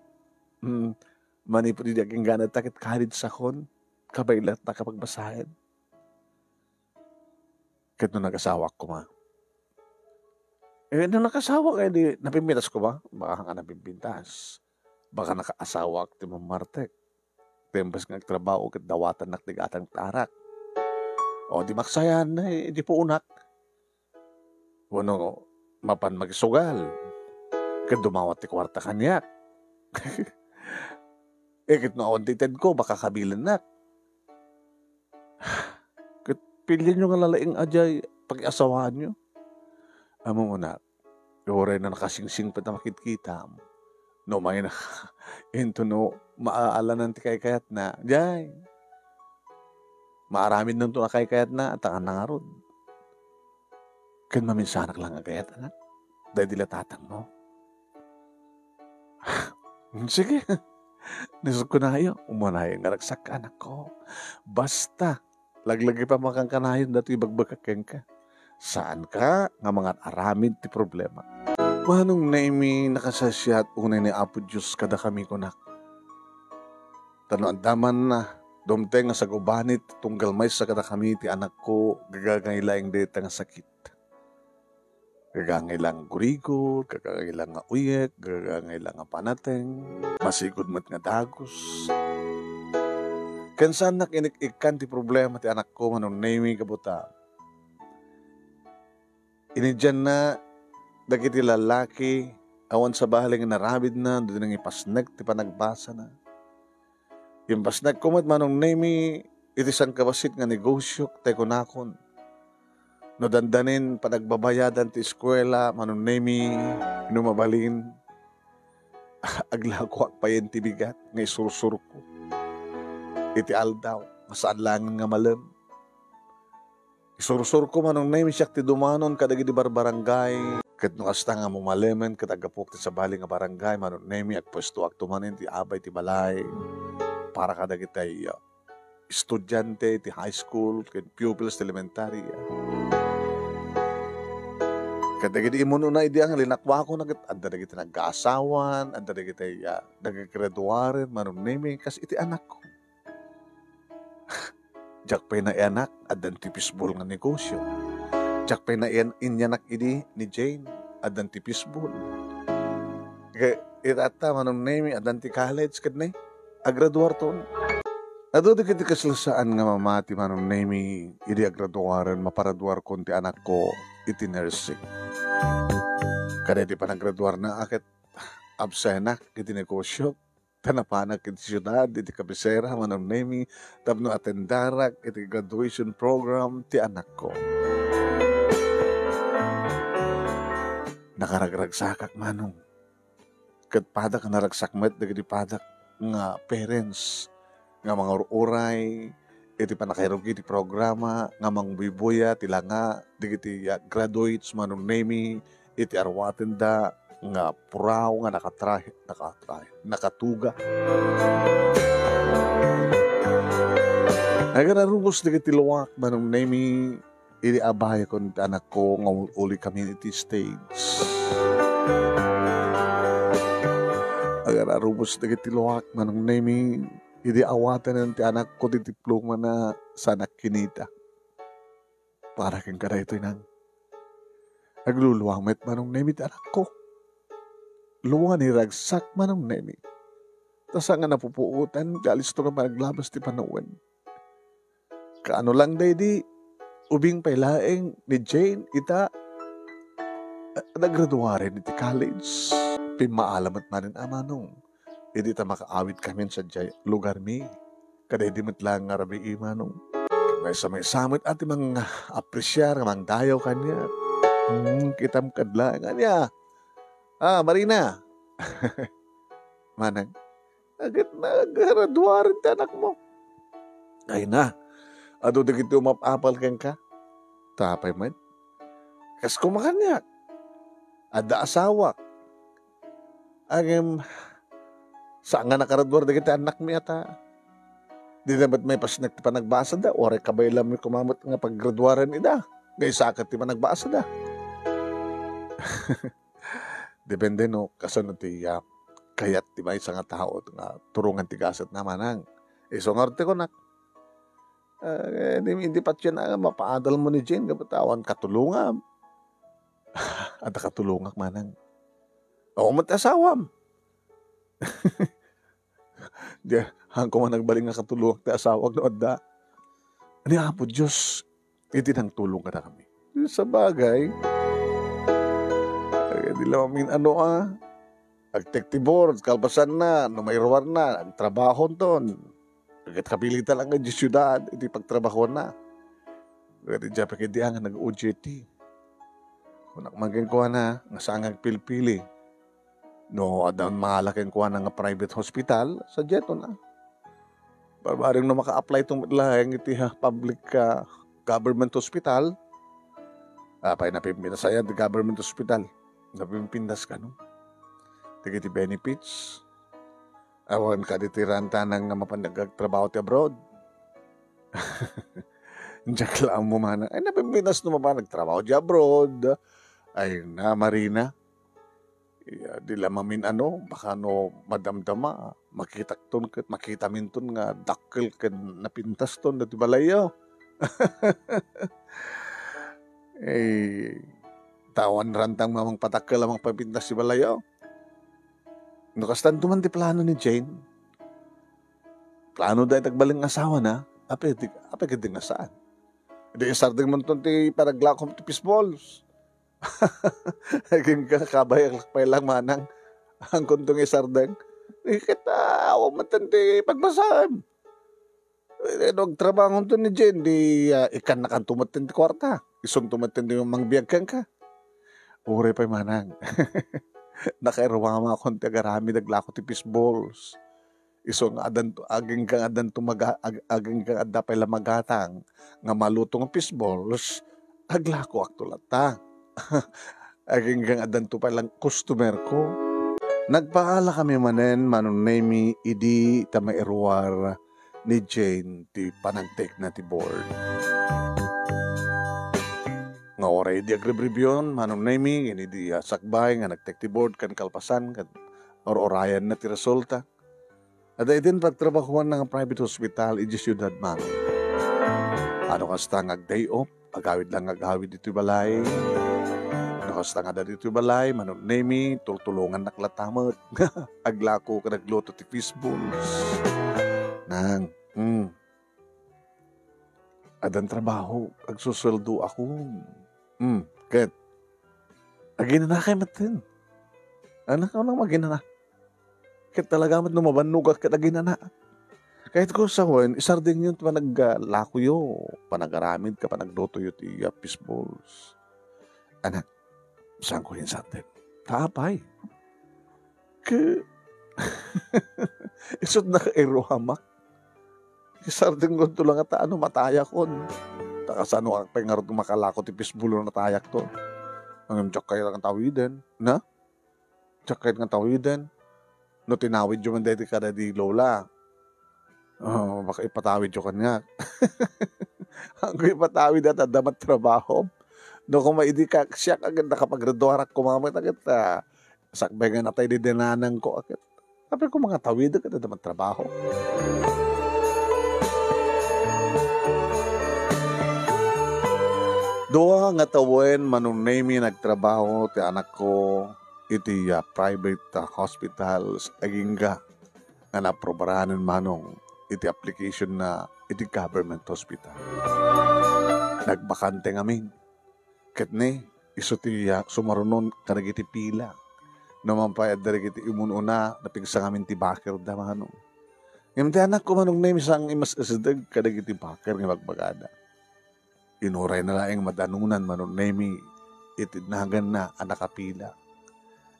Hmm, manipud idi agingganadta ket college sakon, kabay latta kapagbasaen. Ket no nagasawaak koma, eh, no nagasawaak, eh, di napimpintas koma, baka nga napimpintas. Baka nakaasawaak ti mamartek. Ti imbes nga agtrabaho ket dawatannak ti gatang tarak. O, di maksayan, eh, di puunak. Wenno mapan magsugal ket dumawat ti kuarta kaniak. Eh, ket no awan ti itedko, baka kabilennak. Ket pilienyo nga lalaing a diay pakiasawaanyo. Ammom, anak, uray no nakasingsingpet a makitkitam, no umayna, intono maalanan ti kaykayatna, diay. Maaramidnanto a kaykayatna, ta kanna ngarud. Ken maminsanak lang a gayat, anak. Daydi la tatangmo. Sige, nasukkunayo, umanayo nga ragsak, anakko. Basta, laglagi pa makankanayon datoy ibagbagak kenka. Saanka nga mangan-aramid ti problema. Manong Nemi, nakasasiat unay ni Apo Dios kadakami, kunak. Ta no adda man, ah, dumteng nga sagubanit tunggal maysa kadakami ti anakko, gagangay laeng dayta nga sakit. Gagangay lang gurigor, gagangay lang nga uyek, gagangay lang nga panateng, masigud met nga dagus. Ken saannak inik-ikkan ti problema ti anakko, Manong Nemi, gapu ta inidianna dagiti lallaki, awan sabali nga inaramidna no di nangipasnek ti panagbasana. Impasnekko met, Manong Nemi, iti sangkabassit nga negosiok, tay kunakon, no dandanin panagbabayadan ti eskuela, Manong Nemi, no mabalin, aglakoak payen ti bigat nga isursurko iti aldaw nga saan laengen nga malem. Isursurko, Manong Nemi, siak ti dumanon kadagidi barbarangay. Ket no kasta nga mumalemen ket aggapuak ti sabali nga barangay, Manong Nemi, agpuestoakto manen ti abay ti balay para kadagiti, ah, estudiante ti high school ken pupils ti elementarya. Ket dagidi immun-una idi nga linakuakon ket adda dagiti nagkaasawan, adda dagiti, ah, naggraduaren, Manong Nemi, kas iti anakko. Diak pay naianak, addan ti fishball nga negosio. Diak pay naian-, inyanak idi ni Jane, addan ti fishball. Ke-, itatta, Manong Nemi, addan ti college, ket ne, agraduarton. Adu dagiti kaslasaan nga mamati, Manong Nemi, idi agraduaren, maparaduarkon ti anakko iti nursing. Kada iti panagraduarna, a ket absenak iti negosio. Ta napanak iti siudad, iti kabisera, Manong Nemi, tapno atendarak iti graduation program ti anakko. Nakaragragsakak, Manong. Ket padak a naragsak met dagiti padak nga parents nga mangur-uray iti pannakairugi ti programa nga mangbuybuya ti langa dagiti, ah, graduates, Manong Nemi, iti arwatenda nga puraw nga nakatrahe, nakatrahe, nakatuga. Agararubos dagiti luak, Manong Nemi, idi abayakon ti anakko nga ul-uli kami iti States. Agararubos dagiti luak, Manong Nemi, idi awaten ti anakko ti diplomana saan a kinita. Para kenka daytoy, Nang. Agluluang met, Manong Nemi, ti anakko. Luangen ni ragsak, Manong Nemi. Ta saan nga napupuotan ti alisto nga panaglabas ti panawen. Kaano lang daydi, ubing pay laeng ni Jane ita, a-, nagraduaren iti college. Pimmaalam met manen a, Manong. Idi ta makaawid kami sadiay lugarmi. Kadaydi met laeng nga rabii, Manong. Maysa-maysa met a ti mang-apresiar nga mangdayaw kaniak. Hmm, kitam kad laeng. Ania? Ah, Marina. Manang, agat na, graduaren ti anakmo. Ay na, adu dagiti umap-apal kenka. Tapay met. Kas kumakaniak. Adda asawak. Ngem, saan nga nakaraduar dagiti annakmi ata. Dida met maipasnek ti panagbasada, uray kabaylanmi koma met nga paggraduaren ida. Nga isa ket ti panagbasada. Depende no kasano ti, ah, kayat ti maysa nga tao nga turongan ti gasatna, Manang. Isu ngarud ti kunak. Ah, eh, di, di patien a mapaadalmo ni Jane, gapu ta awan katulongam. Adda katulongak, Manang. Awan met ti asawam. Di, haan koma nagbalin nga katulongak ti asawak no adda. Ni Apo Dios, iti nangtulong kadakami. Sabagay, eh, di la mamin-ano a, agtektibor, kalpasanna, no mairuarna, agtrabahonton. Ket kapilitan lang iti siudad, iti pagtrabahona. Ket idiay pay ketdi nga nag-O J T. Kunak man kenkuana, nga saan nga agpilpili. No adda mangala kenkuana nga private hospital, sadiayton a. Barbareng no maka-apply to met laeng iti, ha, public, ah, government hospital. Apay, napimpindasan ti government hospital. Napimpindas kano. Dagiti benefits. Awan kadi ti ranta nga mapan agtrabaho ti abroad? Diak la ammo manang. Ay, napimpinas no mapan agtrabaho ti abroad. Ay na, Marina. Ya, di la mamin-ano, baka no madamdama, makitakton ket makitaminton nga dakkel ken napintaston dati balayyo. Eh, ta awan rantang mamang padakkel a mangpapintas ti balayyo. No kastanto man ti plano ni Jane, plano da itagbalin nga asawana, apay ti, apay ket di nga saan. Di isardeng man ton ti panaglakom ti fishballs. Agingga, kabay pay lang manang. Angkon to nga isardeng. Di ket, ah, awan man ti pagbasaan. Eh, no agtrabaho to ni Jane, di, ah, ikkan na kanto met ti kuarta. Isunto met ti mangbiag kenka. Uray pay manang. Nakairuamakon ti agaramid aglako ti fishballs. Isu nga adanto, agingga nga adanto maga-, ag-, agingga nga adda pay la magatang nga maluto nga fishballs, aglakoakto latta. Agingga nga adanto pay lang customer ko. Nagpaala kami manen, Manong Nemy, idi ta mairuar ni Jane ti panagtekna ti board. Nga uray idi agribribion, Manong Nemy, ken idi, ah, sakbay nga nagtek ti board ken kalpasan, ket ur-urayanna ti resulta. Adda idin pagtrabahoanna nga private hospital idiay siudad, Manong. Ano kasta nga ag-day off, agawid lang nga agawid ditoy balay. Ano kasta nga adda ditoy balay, Manong Nemy, tultulongannak latta met. Aglako ken agluto ti fishballs. Nang, hmm. Addan trabaho, agsusueldoakon. Hmm, ket aginanakay metten. Anak, ano nga aginana? Ket talaga met no mabannogak ket aginana. Kayatko sawen, isardengyo ti panag-, ah, lakoyo, panagaramid ken panaglutoyo ti, ah, fishballs. Anak, saanko insardeng? Ta apay? Ke-, isut' nakairuamak. Isardengko to lang ta ano, matayakon. Ta kasanoak pay ngarud makalako ti fishball no natayakto? Ngem diak kayat nga tawiden, na? Diak kayat nga tawiden. No tinawidyo man daytoy kadaydi Lola, oh, baka ipatawidyo kaniak. Anggo ipatawid, adda met trabahom. No koma idi ka, siak agad nakapaggraduarak koma met agad, ah, sakbay nga natay di dinanangko agad. Apay ko nga tawid, agad adda met trabaho. Dua nga tawen, Manong Nemy, nagtrabaho ti anakko iti, ah, private, ah, hospital, agingga nga naaprobaranen, Manong, iti application na iti government hospital. Nagbakante ngamin. Ket ni, isu ti, ah, sumarunon kadagiti pila. No man pay adda dagiti imun-una, napigsa ngamin ti bakerda, Manong. Ngem ti anakko, Manong Nemy, saan nga imas-isideg kadagiti baker nga ibagbagada. Inurayna laeng madanonan, Manong Nemy, iti naganna a nakapila.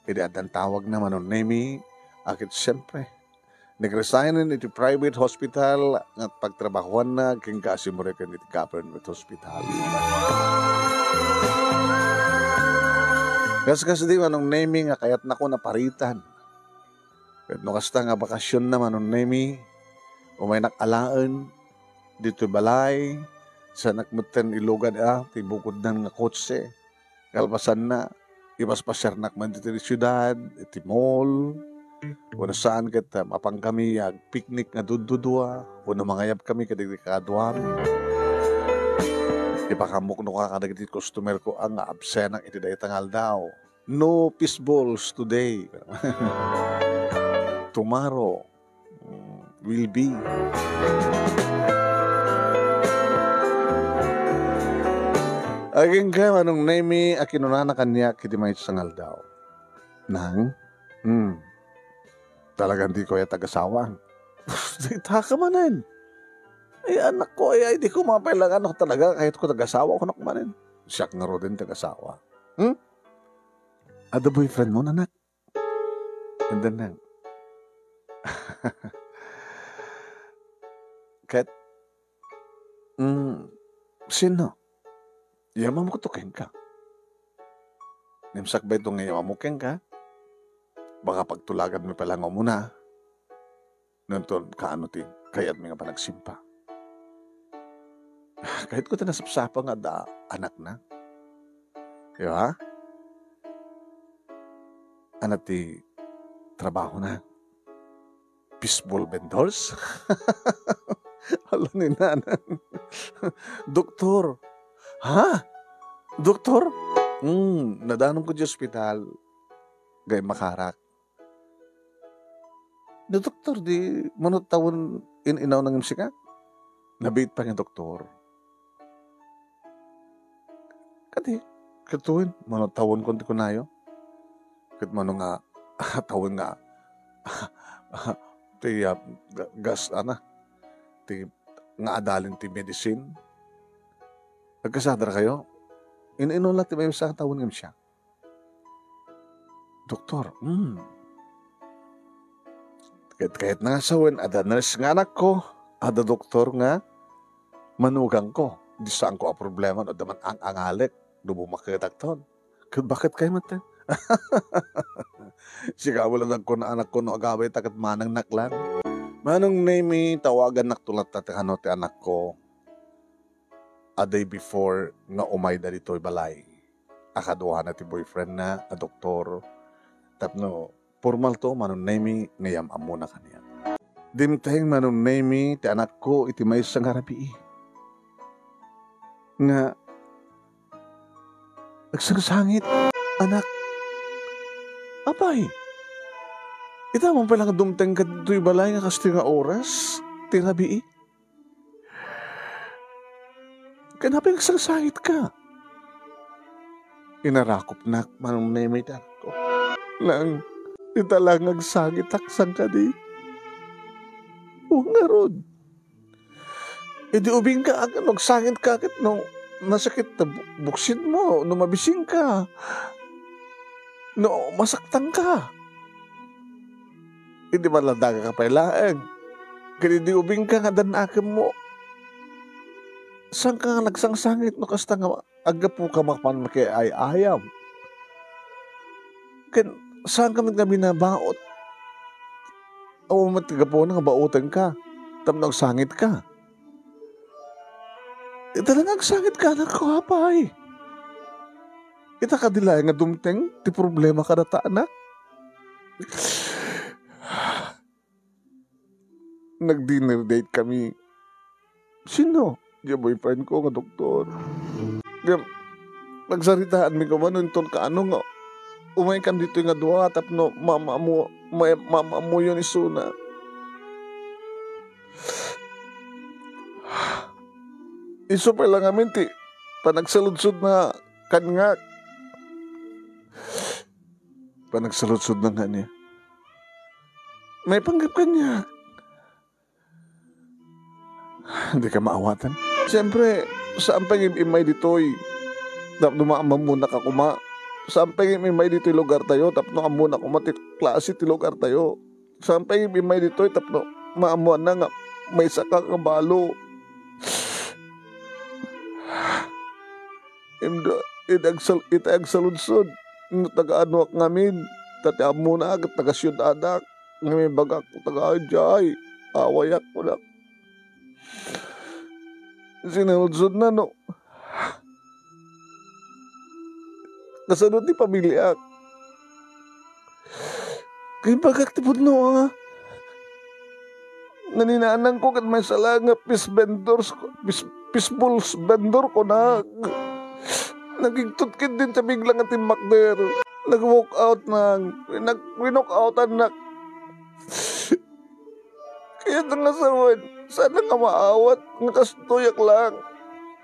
Idi addan tawagna, Manong Nemy, a ket siempre, nagresignen iti private hospital nga pagtrabahoanna ken kaasimuren iti government hospital. Kaskasdi, Manong Nemy, nga kayatnakon a paritan. Ket no kasta nga bakasionna, Manong Nemy, umaynak alaen ditoy balay, saanak metten ilugad, ah, ti bukodnan nga kotse. Kalpasanna, ipaspasiarnak man ditoy siudad, iti mall. Wenno saan ket, ah, mapankami agpiknik nga duddudua, wenno mangayabkami kadagiti kaaduami. Ipakaammoka kadagiti customer ko, ah, nga absenak iti dayta nga aldaw. No fishballs today. Tomorrow, mm, will be. Agingga, Manong Nemy, a kinunana kaniak iti maysa nga aldaw. Nang? Hmm. Talagan diko aya tagasawa. Dayta ka manen. Ay, anakko, ay, ay, di ko mapailangan ako talaga, kayatko tagasawa, kunak manen. Siak ngaruden tagasawa. Hmm? Adda boyfriend mo, anak? And then, nang, ket, mm, sino? Iyamamko to kenka. Ngem sakbay to nga iyamamko kenka, baka pagtulaganmi pay la nga umuna. no inton kaano ti kayatmi nga panagsimpa. Kayatko ti nasapsapa nga adda anakna. Di ba? Ano ti trabahona? Fishball vendors? Hala ni nanang. Doktor. Ha? Doktor? Hmm, nadanonko ti ospital. Gayyem makarak. No, doktor, di mano tawen in-inaw nang imsika? Nabiit pay nga doktor. Kadi, katuin, mano tawen kon ti kunayo. Ket mano nga, tawen nga, ti, ah, ga-, gas, ana, ti nga adalin ti medicine. Agkasadra kayo? In-, inuna ti maysa nga tawen nga imsiak. Doktor, hmm. Ket kayatna nga sawen, adda nurse nga anakko, adda doktor nga manugangko. Di saanko a problema no adda man ang-angalek, no bumaketakton. Ket baket kay met? Sika, wala nagkuna anakko no agaway ta ket manangnak lang. Manong Nemi, tawagannak to latta ti kano ti anakko. A day before nga umayda ditoy balay. A kaduana ti boyfriendna a doktor tapno pormal to, Manong Nemi, nga yam-ammona kaniak. Dimteng, Manong Nemi, ti anakko iti maysa nga rabii nga agsangsangit, anak. Apay, ita man pala nga dumtengka ditoy balay nga kastoy nga oras ti rabii? Ken apay nga agsangsangitka? Inarakopnak, Manong Nemi, ti anakko. Nang, ita lang nga agsangitak, saan kadi? O ngarud, idi ubingka, ag-, no agsangitka, ket no nasakit ta bu-, buksidmo, no mabisingka, no masaktanka. Idi maladagaka pay laeng, ket idi ubingka nga dan-akemmo, saanka nga nagsangsangit no kasta nga aggapuka mapan makiay-ayam? Ken saanka met nga binabaot? Awan met ti gapuna nga baotenka tapno agsangitka. Ita lang nga agsangitka, anakko, apay. Ita kadi laeng nga dumteng ti problema kadata, anak? Nag-dinner date kami. Sino? Diay boyfriend ko nga doktor. Ngem, nagsaritaanmi koma no inton kaano nga umaykami ditoy nga dua tapno maam-ammo-, ma-, maam-ammoyon isuna. Isu pay la ngamin ti panagsaludsodna kaniak. Panagsaludsodna nga ania? Maipanggep kaniak. Dika maawatan. Siempre, saan pay nga im-immay ditoy tapno maam-ammonak a koma. Saan pay nga im-immay ditoy lugartayo tapno ammona koma ti klase ti lugartayo. Saan pay nga im-immay ditoy tapno maammoanna nga maysaka nga balo. Imda, iti agsal-, iti agsaludsod, no taga-anoak ngamin, ta ti ammona ket taga-siudadak, ngem ibagak, taga-idiay, awayak, kunak. Sinaludsodna, no, kasano ti pamiliak? Kay bagak ti pudno, a. Naninanangko ket maysa la nga fish vendors, fish, fishballs vendor, kunak. Nagigtot ketdin ti bigla nga timmakder. Nag-walk out nang. Nag-, winock outan nak. Kayat nga sawen, saan nga maawat nga kastoyak lang.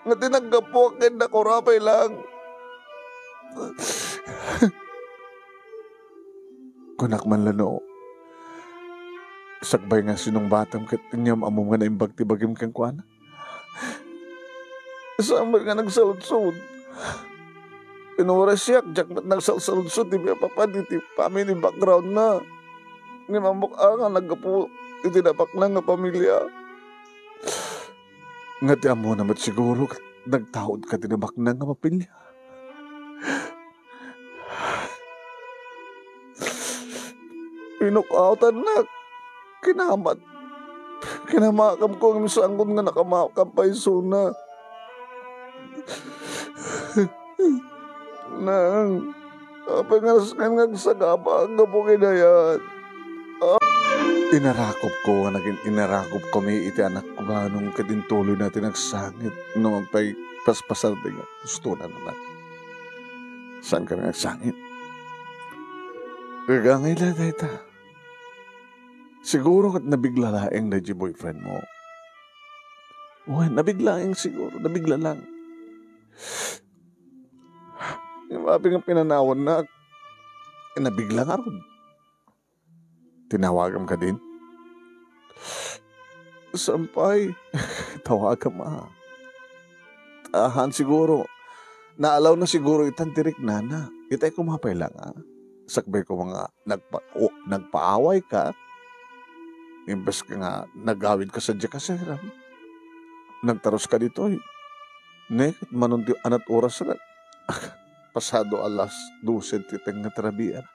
Nga ti naggapuak ken nakurapay lang. Kunak man la no, sakbay nga sinungbatam ket inyam-ammom nga naimbag ti bagim kenkuana. Saan met nga nagsaludsod? Inuray siak, diak met nagsalsaludsod iti mapapan iti family background na. Ngem ammok a nga naggapu iti nabaknang nga pamilia. Nga ti ammona met siguro ket nagtaud ka ti nabaknang nga pamilia. Winock outan nak. Kinamat. Kinamakamko ngem saankon nga nakamakam pay isuna. Nang, apay nga nasken nga agsagaba gapu kadayat? Ah. Inarakopko nga nagin-, inarakopkami iti anakko, Manong, ket intuloyna ti nagsangit. Numan pay paspasar ti nga gustonan, anak. Saan kami nagsangit? Gagangay la dayta. Siguro ket nabigla laeng daydi boyfriend mo. Wen, nabigla laeng siguro, nabigla lang. Yung abi nga pinanawannak, eh, nabigla ngarud. Tinawagam kadin? Saan pay? Tawagam, a. Ahan siguro. Naalaw na siguro itan ti riknana. Itay koma pay lang, a. Sakbay ko nga nagpa-, o, nagpaaway ka. Imbes ka nga nagawid ka sa diya kaseram. Nagtarus ka ditoy. Ne, manon ti anat oras na. Pasado alas dose ti tengnga ti rabii, anak.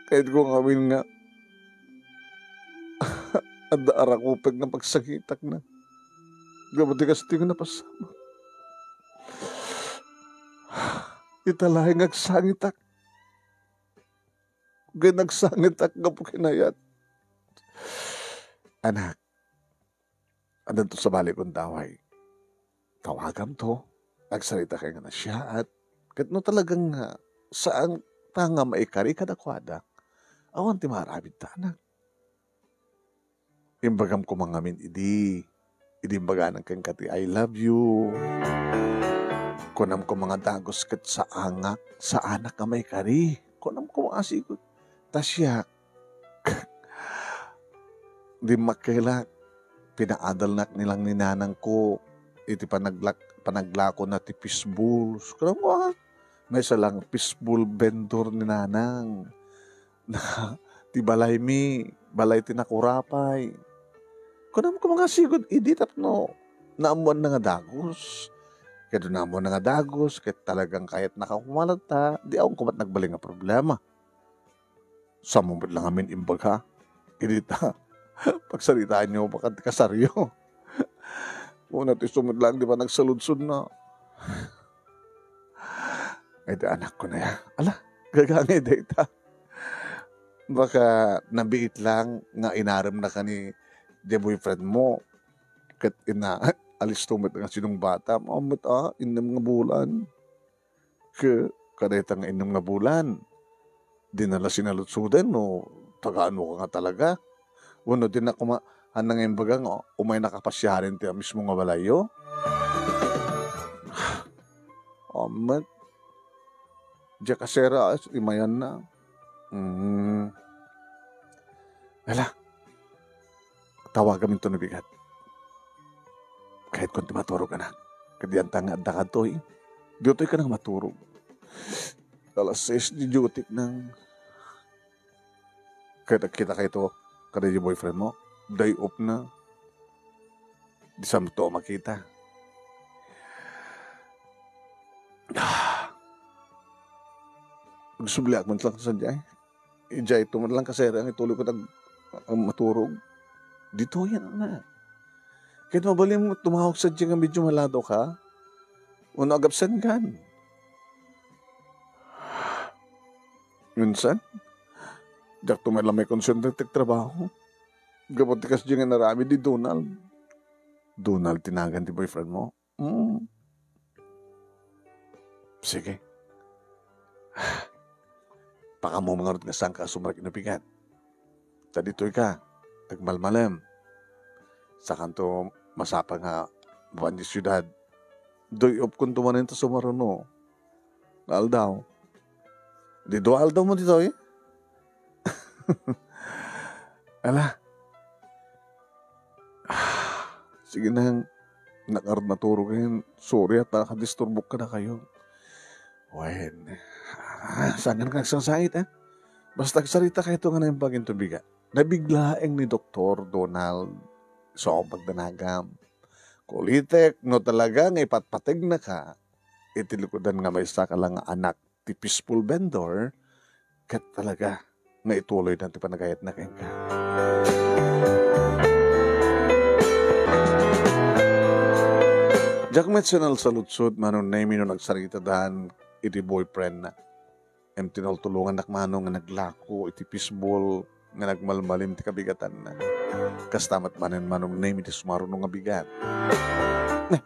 Kayatko nga amin nga adda arakupek nga pagsangitakna. Gapu ti kastoy nga napasamak. Ita laeng nga agsangitak. Ken agsangitak gapu kinayat. Anak, addanto sa balikon daway. Tawagamto. Agsarita kay nga nasiaat. Ket no talagang, ah, saan ta nga maikari kadakuada, awan ti maaramid ta, anak. Imbagam koma ngamin idi, idi imbaganak kenka ti "I love you." Kunam koma nga dagus ket saangak, saanak nga maikari. Kunam koma nga sigud. Ta siak, dimmakkelak, pinaadalnak ni lang ni nanangko iti panaglak-, panaglakona ti fishballs. Kunam koma, maysa lang fishball vendor ni nanang. Na, ti balaymi, balay ti nakurapay. Kunam koma nga sigud idi tapno naammoanna nga dagus. Ket no naammoanna nga dagus, ket talagang kayatnaka koma latta, di awan koma nagbalin nga problema. Saan mo met lang amin imbaga? Idi ta, pagsaritaanyo, baka ti kasaryo. Una ti sumit lang, di ba, nagsaludsod na. Ay, di anakko na ya. Ala, gagangay dayta. Baka nabiit lang nga inarem na ka ni, di boyfriend mo. Ket ina, alisto met nga sinungbata. Maammet, a, innem nga bulan. Ke, kadayta nga innem nga bulan, di na la sinaludsoden no taga-ano ka nga talaga. Wenno di na koma-, haan nga imbaga nga umayna ka pasiaren ti mismo nga balayyo. Amet. Diak a sera, imayanna. Mm. Ala. Tawagam inton bigat. Kayatkon ti maturog, anak. Ket dianta nga adda kadtoy. Ditoy ka nang maturog. Alas sais di duty nang, ket agkita kayto kada di boyfriend mo. Day off na. Di sa to makita. Ah. Agsubliak man lang sa diay. Idiay to man lang kasere ang ituloy ko tag-, ang maturog. Ditoy, anak. Ket mabalin mo tumawag sa diyan nga medyo malado ka. Uno agabsen kan. Minsan, diak to man lang may concern ti trabaho. Gapu ti kas diyan nga narami di Donald. Donald tinagan ti boyfriend mo? Mm. Sige. Pakaammo ngarud nga saanka a sumrek ino pigan. Ta ditoy ka, agmalmalem. Sakanto masapa nga mapan ti siudad. Day off kunto manen ta sumaruno nga aldaw. Di dua aldaw mo ditoy? Ala. Sige nang, nakaarod maturog ngayon. Sorry ta nakadisturbok kadakayo. Wen, ah, saan nga nagsangsangit, eh? Basta agsarita kayto nga naimbag inton bigat. Nabiglaeng ni Doktor Donald. So, ang pagdanagam. Kulitek, no talaga nga ipatpategna ka, iti likudan nga maysa ka lang nga anak ti fishball vendor, ket talaga nga ituloy na ti panagayatna kenka. Diak met sinalsaludsod, Manong Nemi, no nagsaritadan iti boyfriendna. Ngem tinultulongannak, Manong, nga naglako iti fishball nga nagmalmalim ti kabigatanna. Kasta met manen, Manong Nemi, ti sumaruno nga bigat. Ne,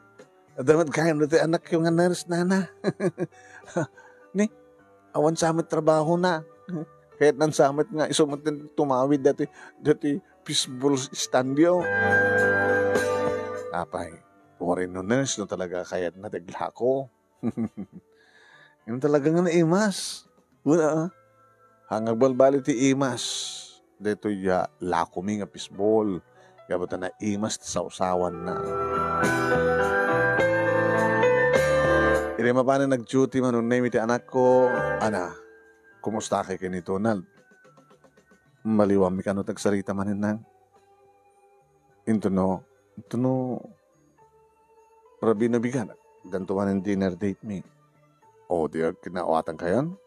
adda met gayon daytoy anakyo nga nurse, nana. Ni, awan sa met trabahona. Kayatna sa met nga isu met tumawid daytoy, daytoy fishball standyo. Apay, uray no nurse, no talaga kayatna ti aglako. Ngem talaga nga naimas. Wala, ah. Haan nga agbalbaliw ti imas. Daytoy ya lakomi nga fishball. Gapu ta naimas ti sawsawanna. Idi mapanen nag-duty, Manong Nemi, ti anakko, ana, kumusta kay ken ni Donald? Maliwanmi kano ti agsarita manen, nang? Intono, intono, Rabino bigat, addanto manen dinner date mi. O, di agkinaawatan kayon?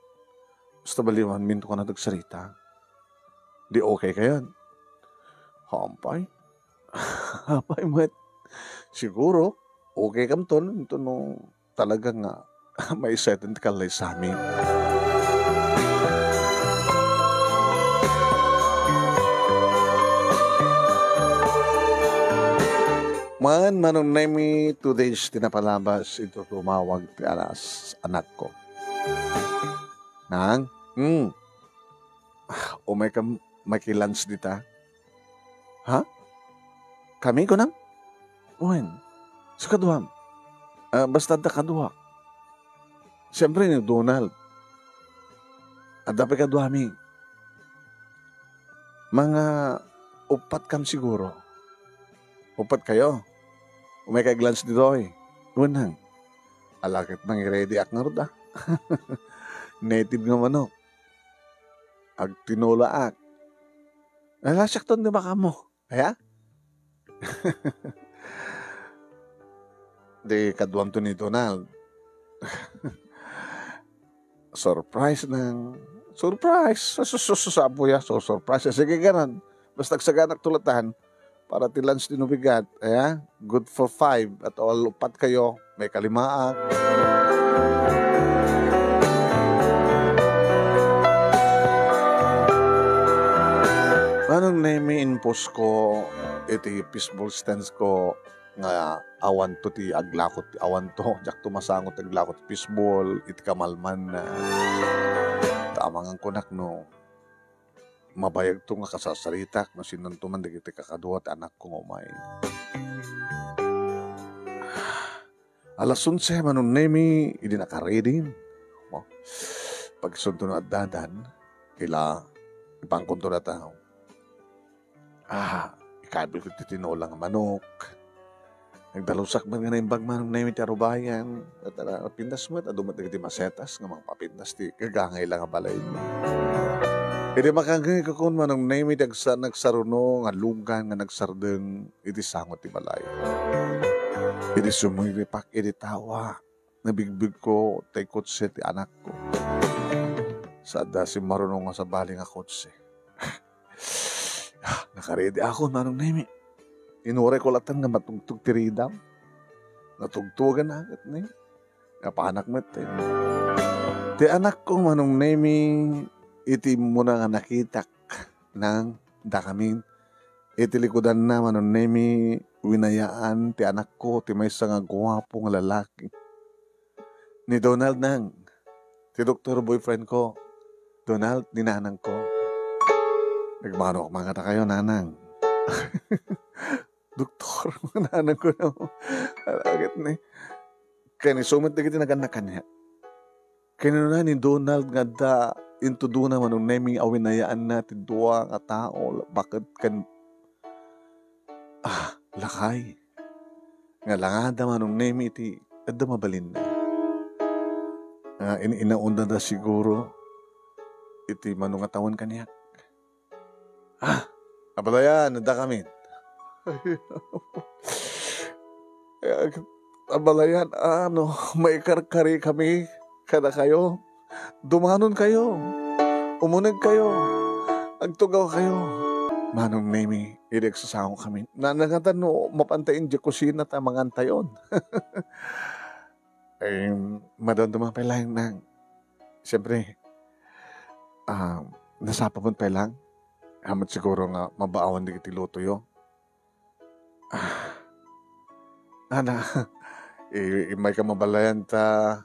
Basta maliwanmi intono kano ti agsarita. Di okay kayon? Hampay. Apay met. Siguro, okay kamton, intono talaga nga maisetan ti kallaysami. Man, Manong Nemi, two days ti napalabas, intono tumawag ti alas, anakko. Nang? Hmm. Umay ka makilunch dita? Ha? Kami, kunam? Wen, sa kaduam? Ah, basta adda kaduak. Siyempre, ni Donald. Adda pay kaduami. Mga uppat kam siguro. Uppat kayo? Umay ka ag-lunch ditoy. Wen, nang. Ala ket mangi-ready ak ngarud, ah. Native nga manok. Agtinulaak. Ala, siakton ti makamo. Aya? Di kaduamto ni Donald. Surprise, nang. Surprise. Sus, sus, sus, apo ya. So, surprise. Sige, ganan. Basta agsaganak tulatan para ti lunch ti nubigat. Aya? Good for five at all, upat kayo, may kalimaak. Manong Nemi, imposko iti fishball stance ko nga awanto ti aglako ti, awanto, diakto masango ti aglako ti fishball iti kamalmanna. Ta amangan kunak no mabayagto nga kasasaritak no sinonto man dagiti kakadua ti anakko nga umay. Alas onse, Manong Nemi, idi nakaready. Mo, pagsunto no addadan, ila, ipangkonto data. Ah, ikabil ko ti tinola nga manok. Nagdalusak met nga naimbag, Manong Nemi, ti arubayan. At, ah, napintas met, adu met dagiti masetas nga mangpapintas ti gagangay la nga balay. Idi makangngeg ko kun Manong Nemi ti agsa-, nagsaruno nga lugan nga nagsardeng iti sango ti balay. Idi sumiripak idi tawa, nabigbigko tay kotse ti anakko. Sa adda simmaruno nga sabali nga kotse. Ah, nakaredy ako, Manong Nemi. Inuray ko latan nga matugtog ti ridam. Natugtogan na ket ni. Napanak met, eh. Ti anakko, Manong Nemi, iti immuna nga nakitak nang dakamin. Iti likudanna, Manong Nemi, winayaan ti anakko ti maysa nga guapo nga lalaki. Ni Donald, nang. Ti doktor, boyfriend ko. Donald, ni nanang ko. Nagmano ak mangata kayo, nanang. Doktor, nanang ko na. Alagad ni. Kaya ni sumat dagiti naganna kaniak. Kinuna ni Donald nga adda intudona, Manong Nemi, a winayaanna ti dua nga tao baket ken, ah, lakay. Nga langada, Manong Nemi, iti adda mabalinna. Nga in-inaunda da siguro iti mano nga tawen kaniak. Ah, abalayan, adda kami. Abalayan, ano, maikarkari kami kadakayo. Dumanon kayo. Umuneg kayo. Agtugaw kayo. Manong Nemi, idi agsasango kami. Na, nangatan no, mapanta idiay kusina ta mangantayon. Ay, madamdama pay lang na, siyempre, ah, nasapa mo pay lang. Amat siguro nga mabaawan dagiti lutoyo. Ah, ana, i-, immay ka mabalayan ta,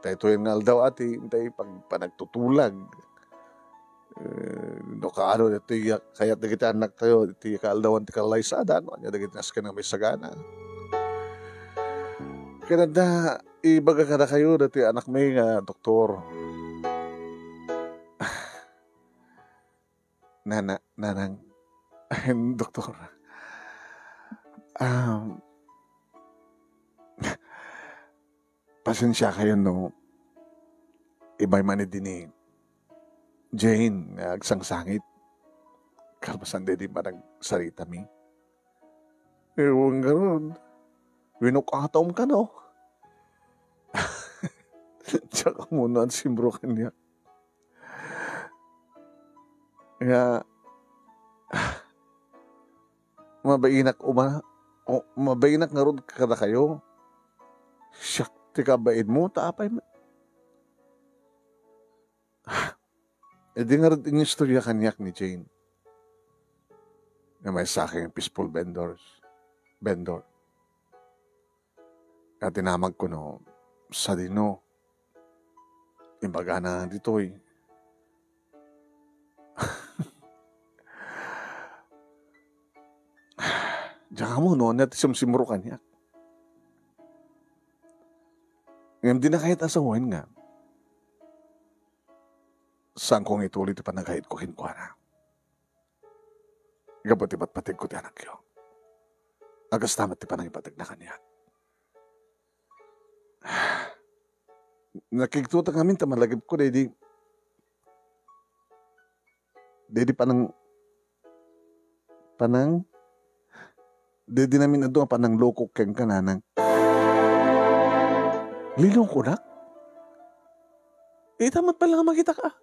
ta itoy nga aldaw ati, intay pag-, panagtutulag. Eh, no kaano ditoy ya-, kayat dagiti annak tayo, iti kaaldawan ti kalaysada, no? Anya dagiti nasken nga may sagana. Kaya da, ibaga kadakayo, dati anak may nga doktor. Nana, nanang, doktor. Um, Pasensia kayo no, immay man idi ni Jane nga agsangsangit. Kalpasan daydi panagsaritami. Ewan garud. Winuk-atom ka, no? Diak ammoan simro kaniak. Nga, mabainak uma-, o, mabainak ngarud kadakayo. Siak ti kabainmo, ta apay met. Idi ngarud inistorya kaniak ni Jane nga maysa ken fishball vendors, vendor. Nga tinamag ko no, sadino, imbagana ditoy. Diak ammo no ania ti simsimro kaniak. Ngem dina kayat a sawen nga saanko nga ituli ti panagayatko kenkuana. Gapu ti patpategko ti anakyo. A kasta met ti panangipategna kaniak. Nakigtutak ngamin ta malagipko daydi, daydi panang-, panang-, daydi namin adu a panangloko kenka, nanang. Lilokonak? Ita met pala nga makitak, a.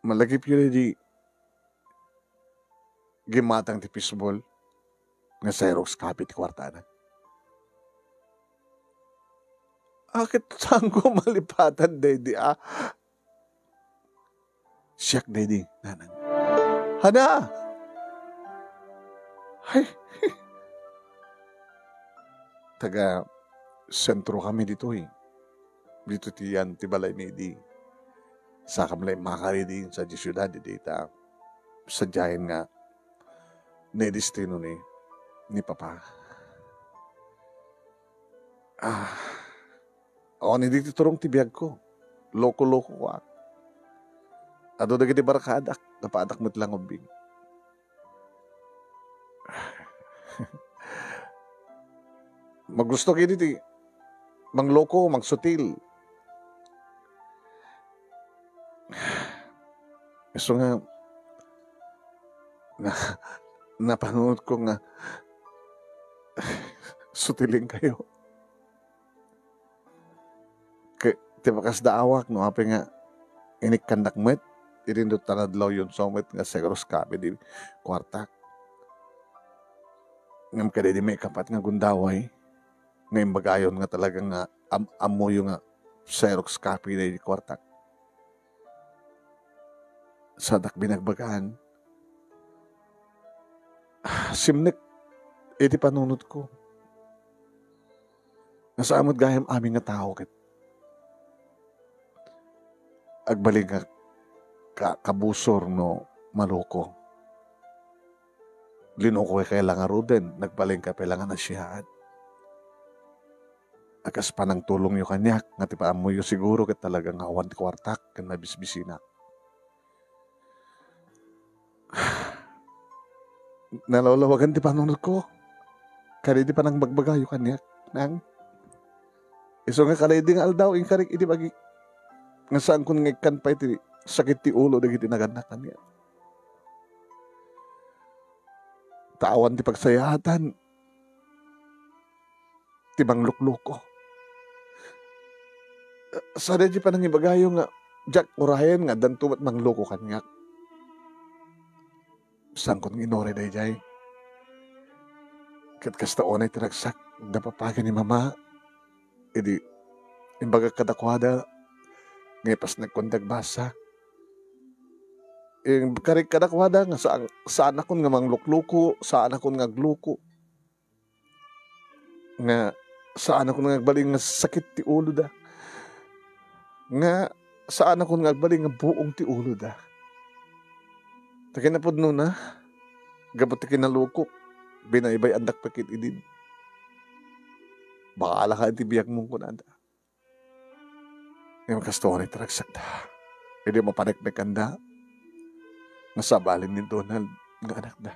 Malagipyo daydi gimmatang ti fishball nga Xerox copy ti kuartana. Aket saanko malipatan daydi, a? Siak daydi, nanang. Hana! Ay, taga sentro kami ditoy. Dito ti yan ti balaymi idi. Sakam la immakar idi sadiay siudad idi ta sadiayen nga naidestino ni, ni Papa. Ah, awan idi ti turong ti biagko. Loko-lokoak. Adu dagiti barkadak, napadak met la nga ubbing. Magusto kadi ti mangloko, mangsutil. Isu nga, na, napanunotko nga sutilenkayo. Ket ti pakasdaawak no apay nga inikkandak met, idi inton adlawyon met nga Xerox copy ti kuartak. Ngem kadaydi maikapat nga gundaway nga imbagayon nga talaga nga am-, ammoyo nga Xerox copy daydi kuartak. Sadak binagbagaan. Simnek iti panunotko. Nga saan met gayam amin nga tao ket agbalin nga ka-, kabusor no maloko. Linukoka la ngaruden, nagbalin ka pay la nga nasiaat. A kas panangtulongyo kaniak, nga ti paammoyo siguro ket talaga nga awan ti kuartak ken nabisbisinak. Nalawlawagan ti panunotko. Kadaydi panangbagbagayo kaniak, nang. Isu nga kadaydi nga aldaw, inkarik idi bagi. Nga saankon nga ikkan pay ti sakit ti ulo dagiti nagannak kaniak. Ta awan ti pagsayaatan ti manglukloko. Sadiay ti panangibagayo nga diak urayen nga addanto met mangloko kaniak. Saankon nga inuray daydiay. Ket kasta unay ti ragsak da papa ken ni mama. Idi imbagak kadakuada nga ipasnekon ti agbasa. Inkarik kadakuada nga saan, saanakon nga manglukluko, saanakon nga agluko. Nga saanakon nga agbalin nga sakit ti uloda. Nga saanakon nga agbalin nga buong ti uloda. Ta kinapudnona, gapu ti kinalukok, binaybay-andak pay ket idin. Bakalaka iti biagmo, kunada. Ngem kastoy ti ragsakda. Idi mapaneknekanda, nga sabali ni Donald nga anakda.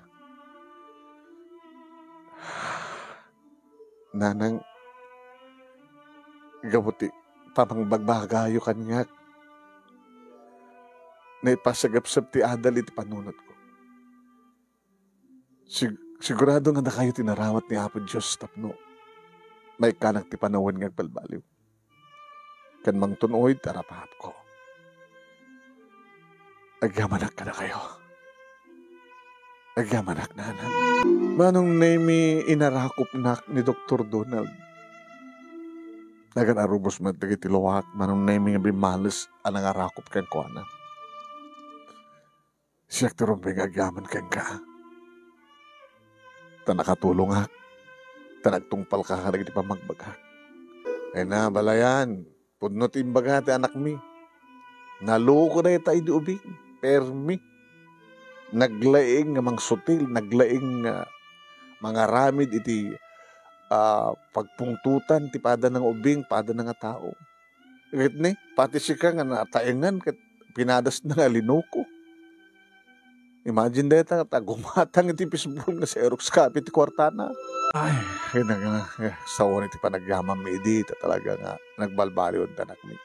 Nanang, gapu ti pamangbagbagayo kaniak, naipasagepsep ti adal iti panunotko. Sig-, sigurado nga dakayo ti narawat ni Apo Dios tapno maikkanak ti panawen nga agbalbaliw ken mangtun-oy ti arap-arapko. Agyamanak kadakayo. Agyamanak, nanang. Manong Nemi, inarakupnak ni Doktor Donald. Nagan-arubos met dagiti luak, Manong Nemi, nga bimmales a nangarakup kenkuana. Siak ti rumbeng nga agyaman kenka. Ta nakatulongak. Ta nagtungpalka kadagiti pammagbagak. Ay na, balayan, pudno ti imbaga ti anakmi. Naloko dayta idi ubing. Permi. Naglaing nga mangsutil, naglaing nga mangaramid iti, ah, pagpungtotan ti padana nga ubing, padana nga tao. Ket ni, pati sika nga nataengan ket pinadasna nga linoko. Imagine dayta, ta gumatang iti fishball nga Xerox copy ti kuartana. Ay, kaya nga, eh, sawan iti panagyamanmi idi, ta talaga nga nagbalbaliw ti anakmi.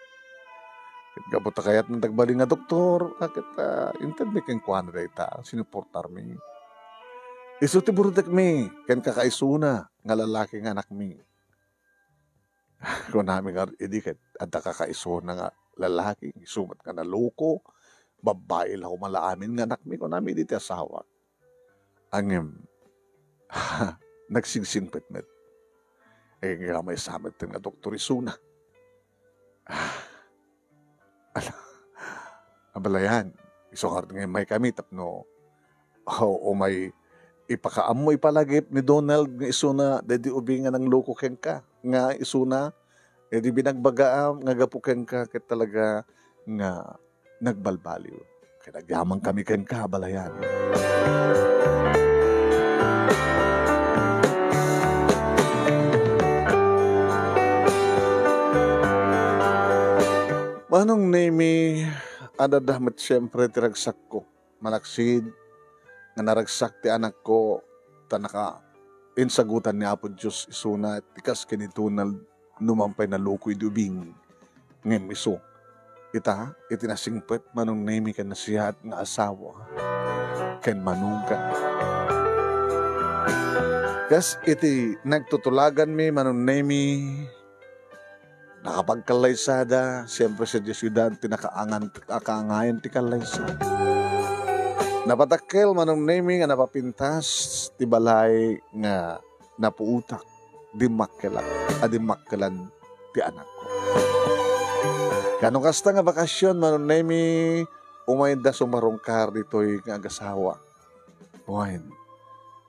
Ket gapu ta kayatna ti agbalin nga doktor, ket, ah, intedmi kenkuana dayta, sinuportarmi. Isu ti burtekmi, ken kakaisuna nga lalaki nga anakmi. Kunami nga idi ket adda kakaisuna nga lalaki, isu met nga naloko, babbai la koma la amin nga anakmi, kunami idi ti asawak. Ngem, nagsingsingpet met. Eh, nga maysa met nga doktor isuna. Ala, abalayan, isu ngarud nga immay kami tapno, o, umay ipakaammo ipalagip ni Donald nga isuna daydi ubing nga nangloko kenka, nga isuna, eh, di binagbagaam nga gapu kenka ket talaga nga nagbalbaliw. Ket agyaman kami kenka, abalayan. Manong Nemi, adda met siempre ti ragsakko. Malaksid nga naragsak ti anakko, ta naka-, insagutan ni Apo Dios isuna ti kas ken ni Donald, numan pay naloko idi ubing. Ngem isu, ita, iti nasingpet, Manong Nemi, ken nasiyaat nga asawa ken manugang. Kas iti nagtutulaganmi, Manong Nemi, nakapagkallaysada, siempre, sadiay siudad ti nakaangan-, nakaangayan ti kallaysa. Napatakkel, Manong Nemi, nga napapintas ti balay nga napuotak, dimmakkelak a dimmakkelan ti anakko. Kano kasta nga bakasion, Manong Nemi, umayda sumarungkar ditoy nga agasawa. Wen,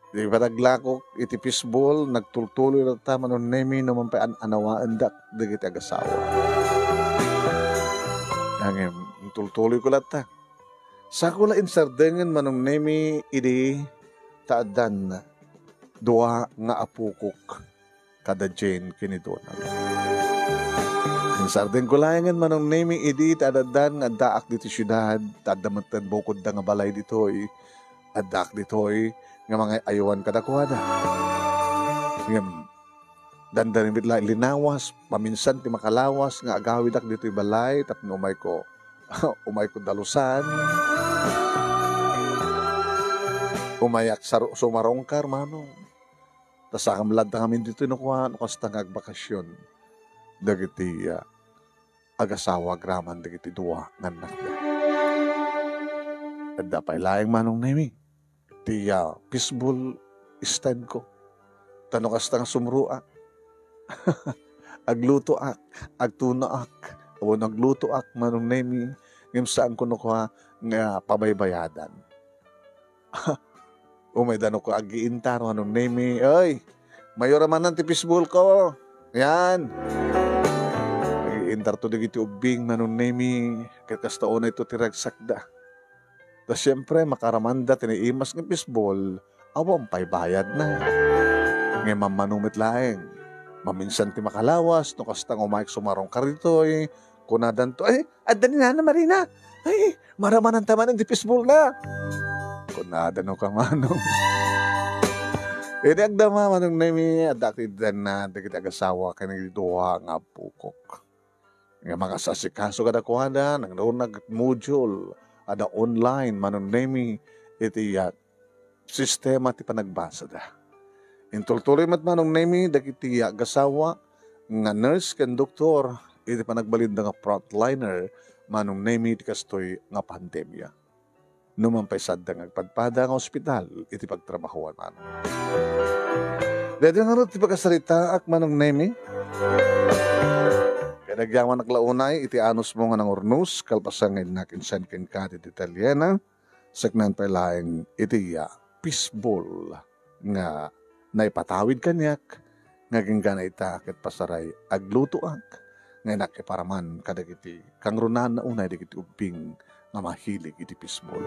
di panaglakok iti fishball, nagtultuloy latta, Manong Nemi, numan pay an-anawaendak dagiti agasawa. Ngem, intultuloyko latta. Sako la insardengen, Manong Nemi, idi ta addan dua nga apokok kada Jane ken ni Donald. Insardengko laengen, Manong Nemi, idi ta addan nga addaak ditoy siudad, ta adda metten bukodda nga balay ditoy. Addaak ditoy nga mangay-aywan kadakuada. Ngem, dandanin met la linawas, paminsan ti makalawas nga agawidak ditoy balay tapno umayko, umayko dalusan. Umayak sar-, sumarungkar, Manong. Ta saan met latta ngamin ditoy no kua, no kasta nga agbakasyon dagiti, ah, agasawa agraman dagiti dua nga annakda. Adda pay laeng, Manong Nemi. ti, ah, fishball stand ko. Ta no kasta nga sumruak, aglutoak, agtunaak, awan aglutoak, Manong Nemi, ngem saan ko no kua nga pabaybayadan. Umay da no kua agiintar, Manong Nemi, "Oy, mayura manen ti fishball ko." Yan. Agiintar to dagiti ubbing, Manong Nemi, ket kasta unay to ti ragsakda. Ta siempre, makaramanda ti naimas nga fishball, awan pay bayadna. Ngem mammano met laeng. Maminsan ti makalawas, no kasta nga umayek sumarungkar ditoy, kunadanto, "Ay, adda ni Nana Marina! Ay, maramananta manen ti fishball na!" Kunada no kamano. Idi agdama, Manong Nemi, adda ti danna dagiti agasawa ken dagiti dua nga abbukok. Nga makasasikaso kadakuada, nangruna ket module, adda online, Manong Nemi, iti, ah, sistema ti panagbasada. Intultuloy met, Manong Nemi, dagiti agasawa nga nurse ken doktor iti panagbalinda nga frontliner, Manong Nemi, iti kastoy nga pandemia. No man pay saanda nga agpadpada nga ospital iti pagtrabahoan, Manong. Daytoy ngarud ti pakasaritaak, Manong Nemi. Ket agyamanak la unay iti anusmo nga nangurnos, kalpasan nga innak insend kenka ti detalyena, saknaan pay laeng iti, ah, fishball nga naipatawid kaniak, nga agingga ita ket pasaray aglutoak, nga innak iparaman kadagiti kangrunaan unay dagiti ubbing nga mahilig iti fishball.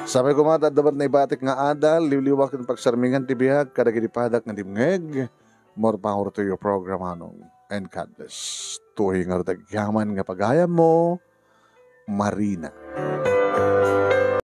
Sapay koma ta adda met naibatik nga adal, liwliwa ken pagsarmingan ti biag kadagiti padak nga dimngeg, more power to your program, Manong, and God bless. Tuoy ngarud agyaman nga pagayammo, Marina.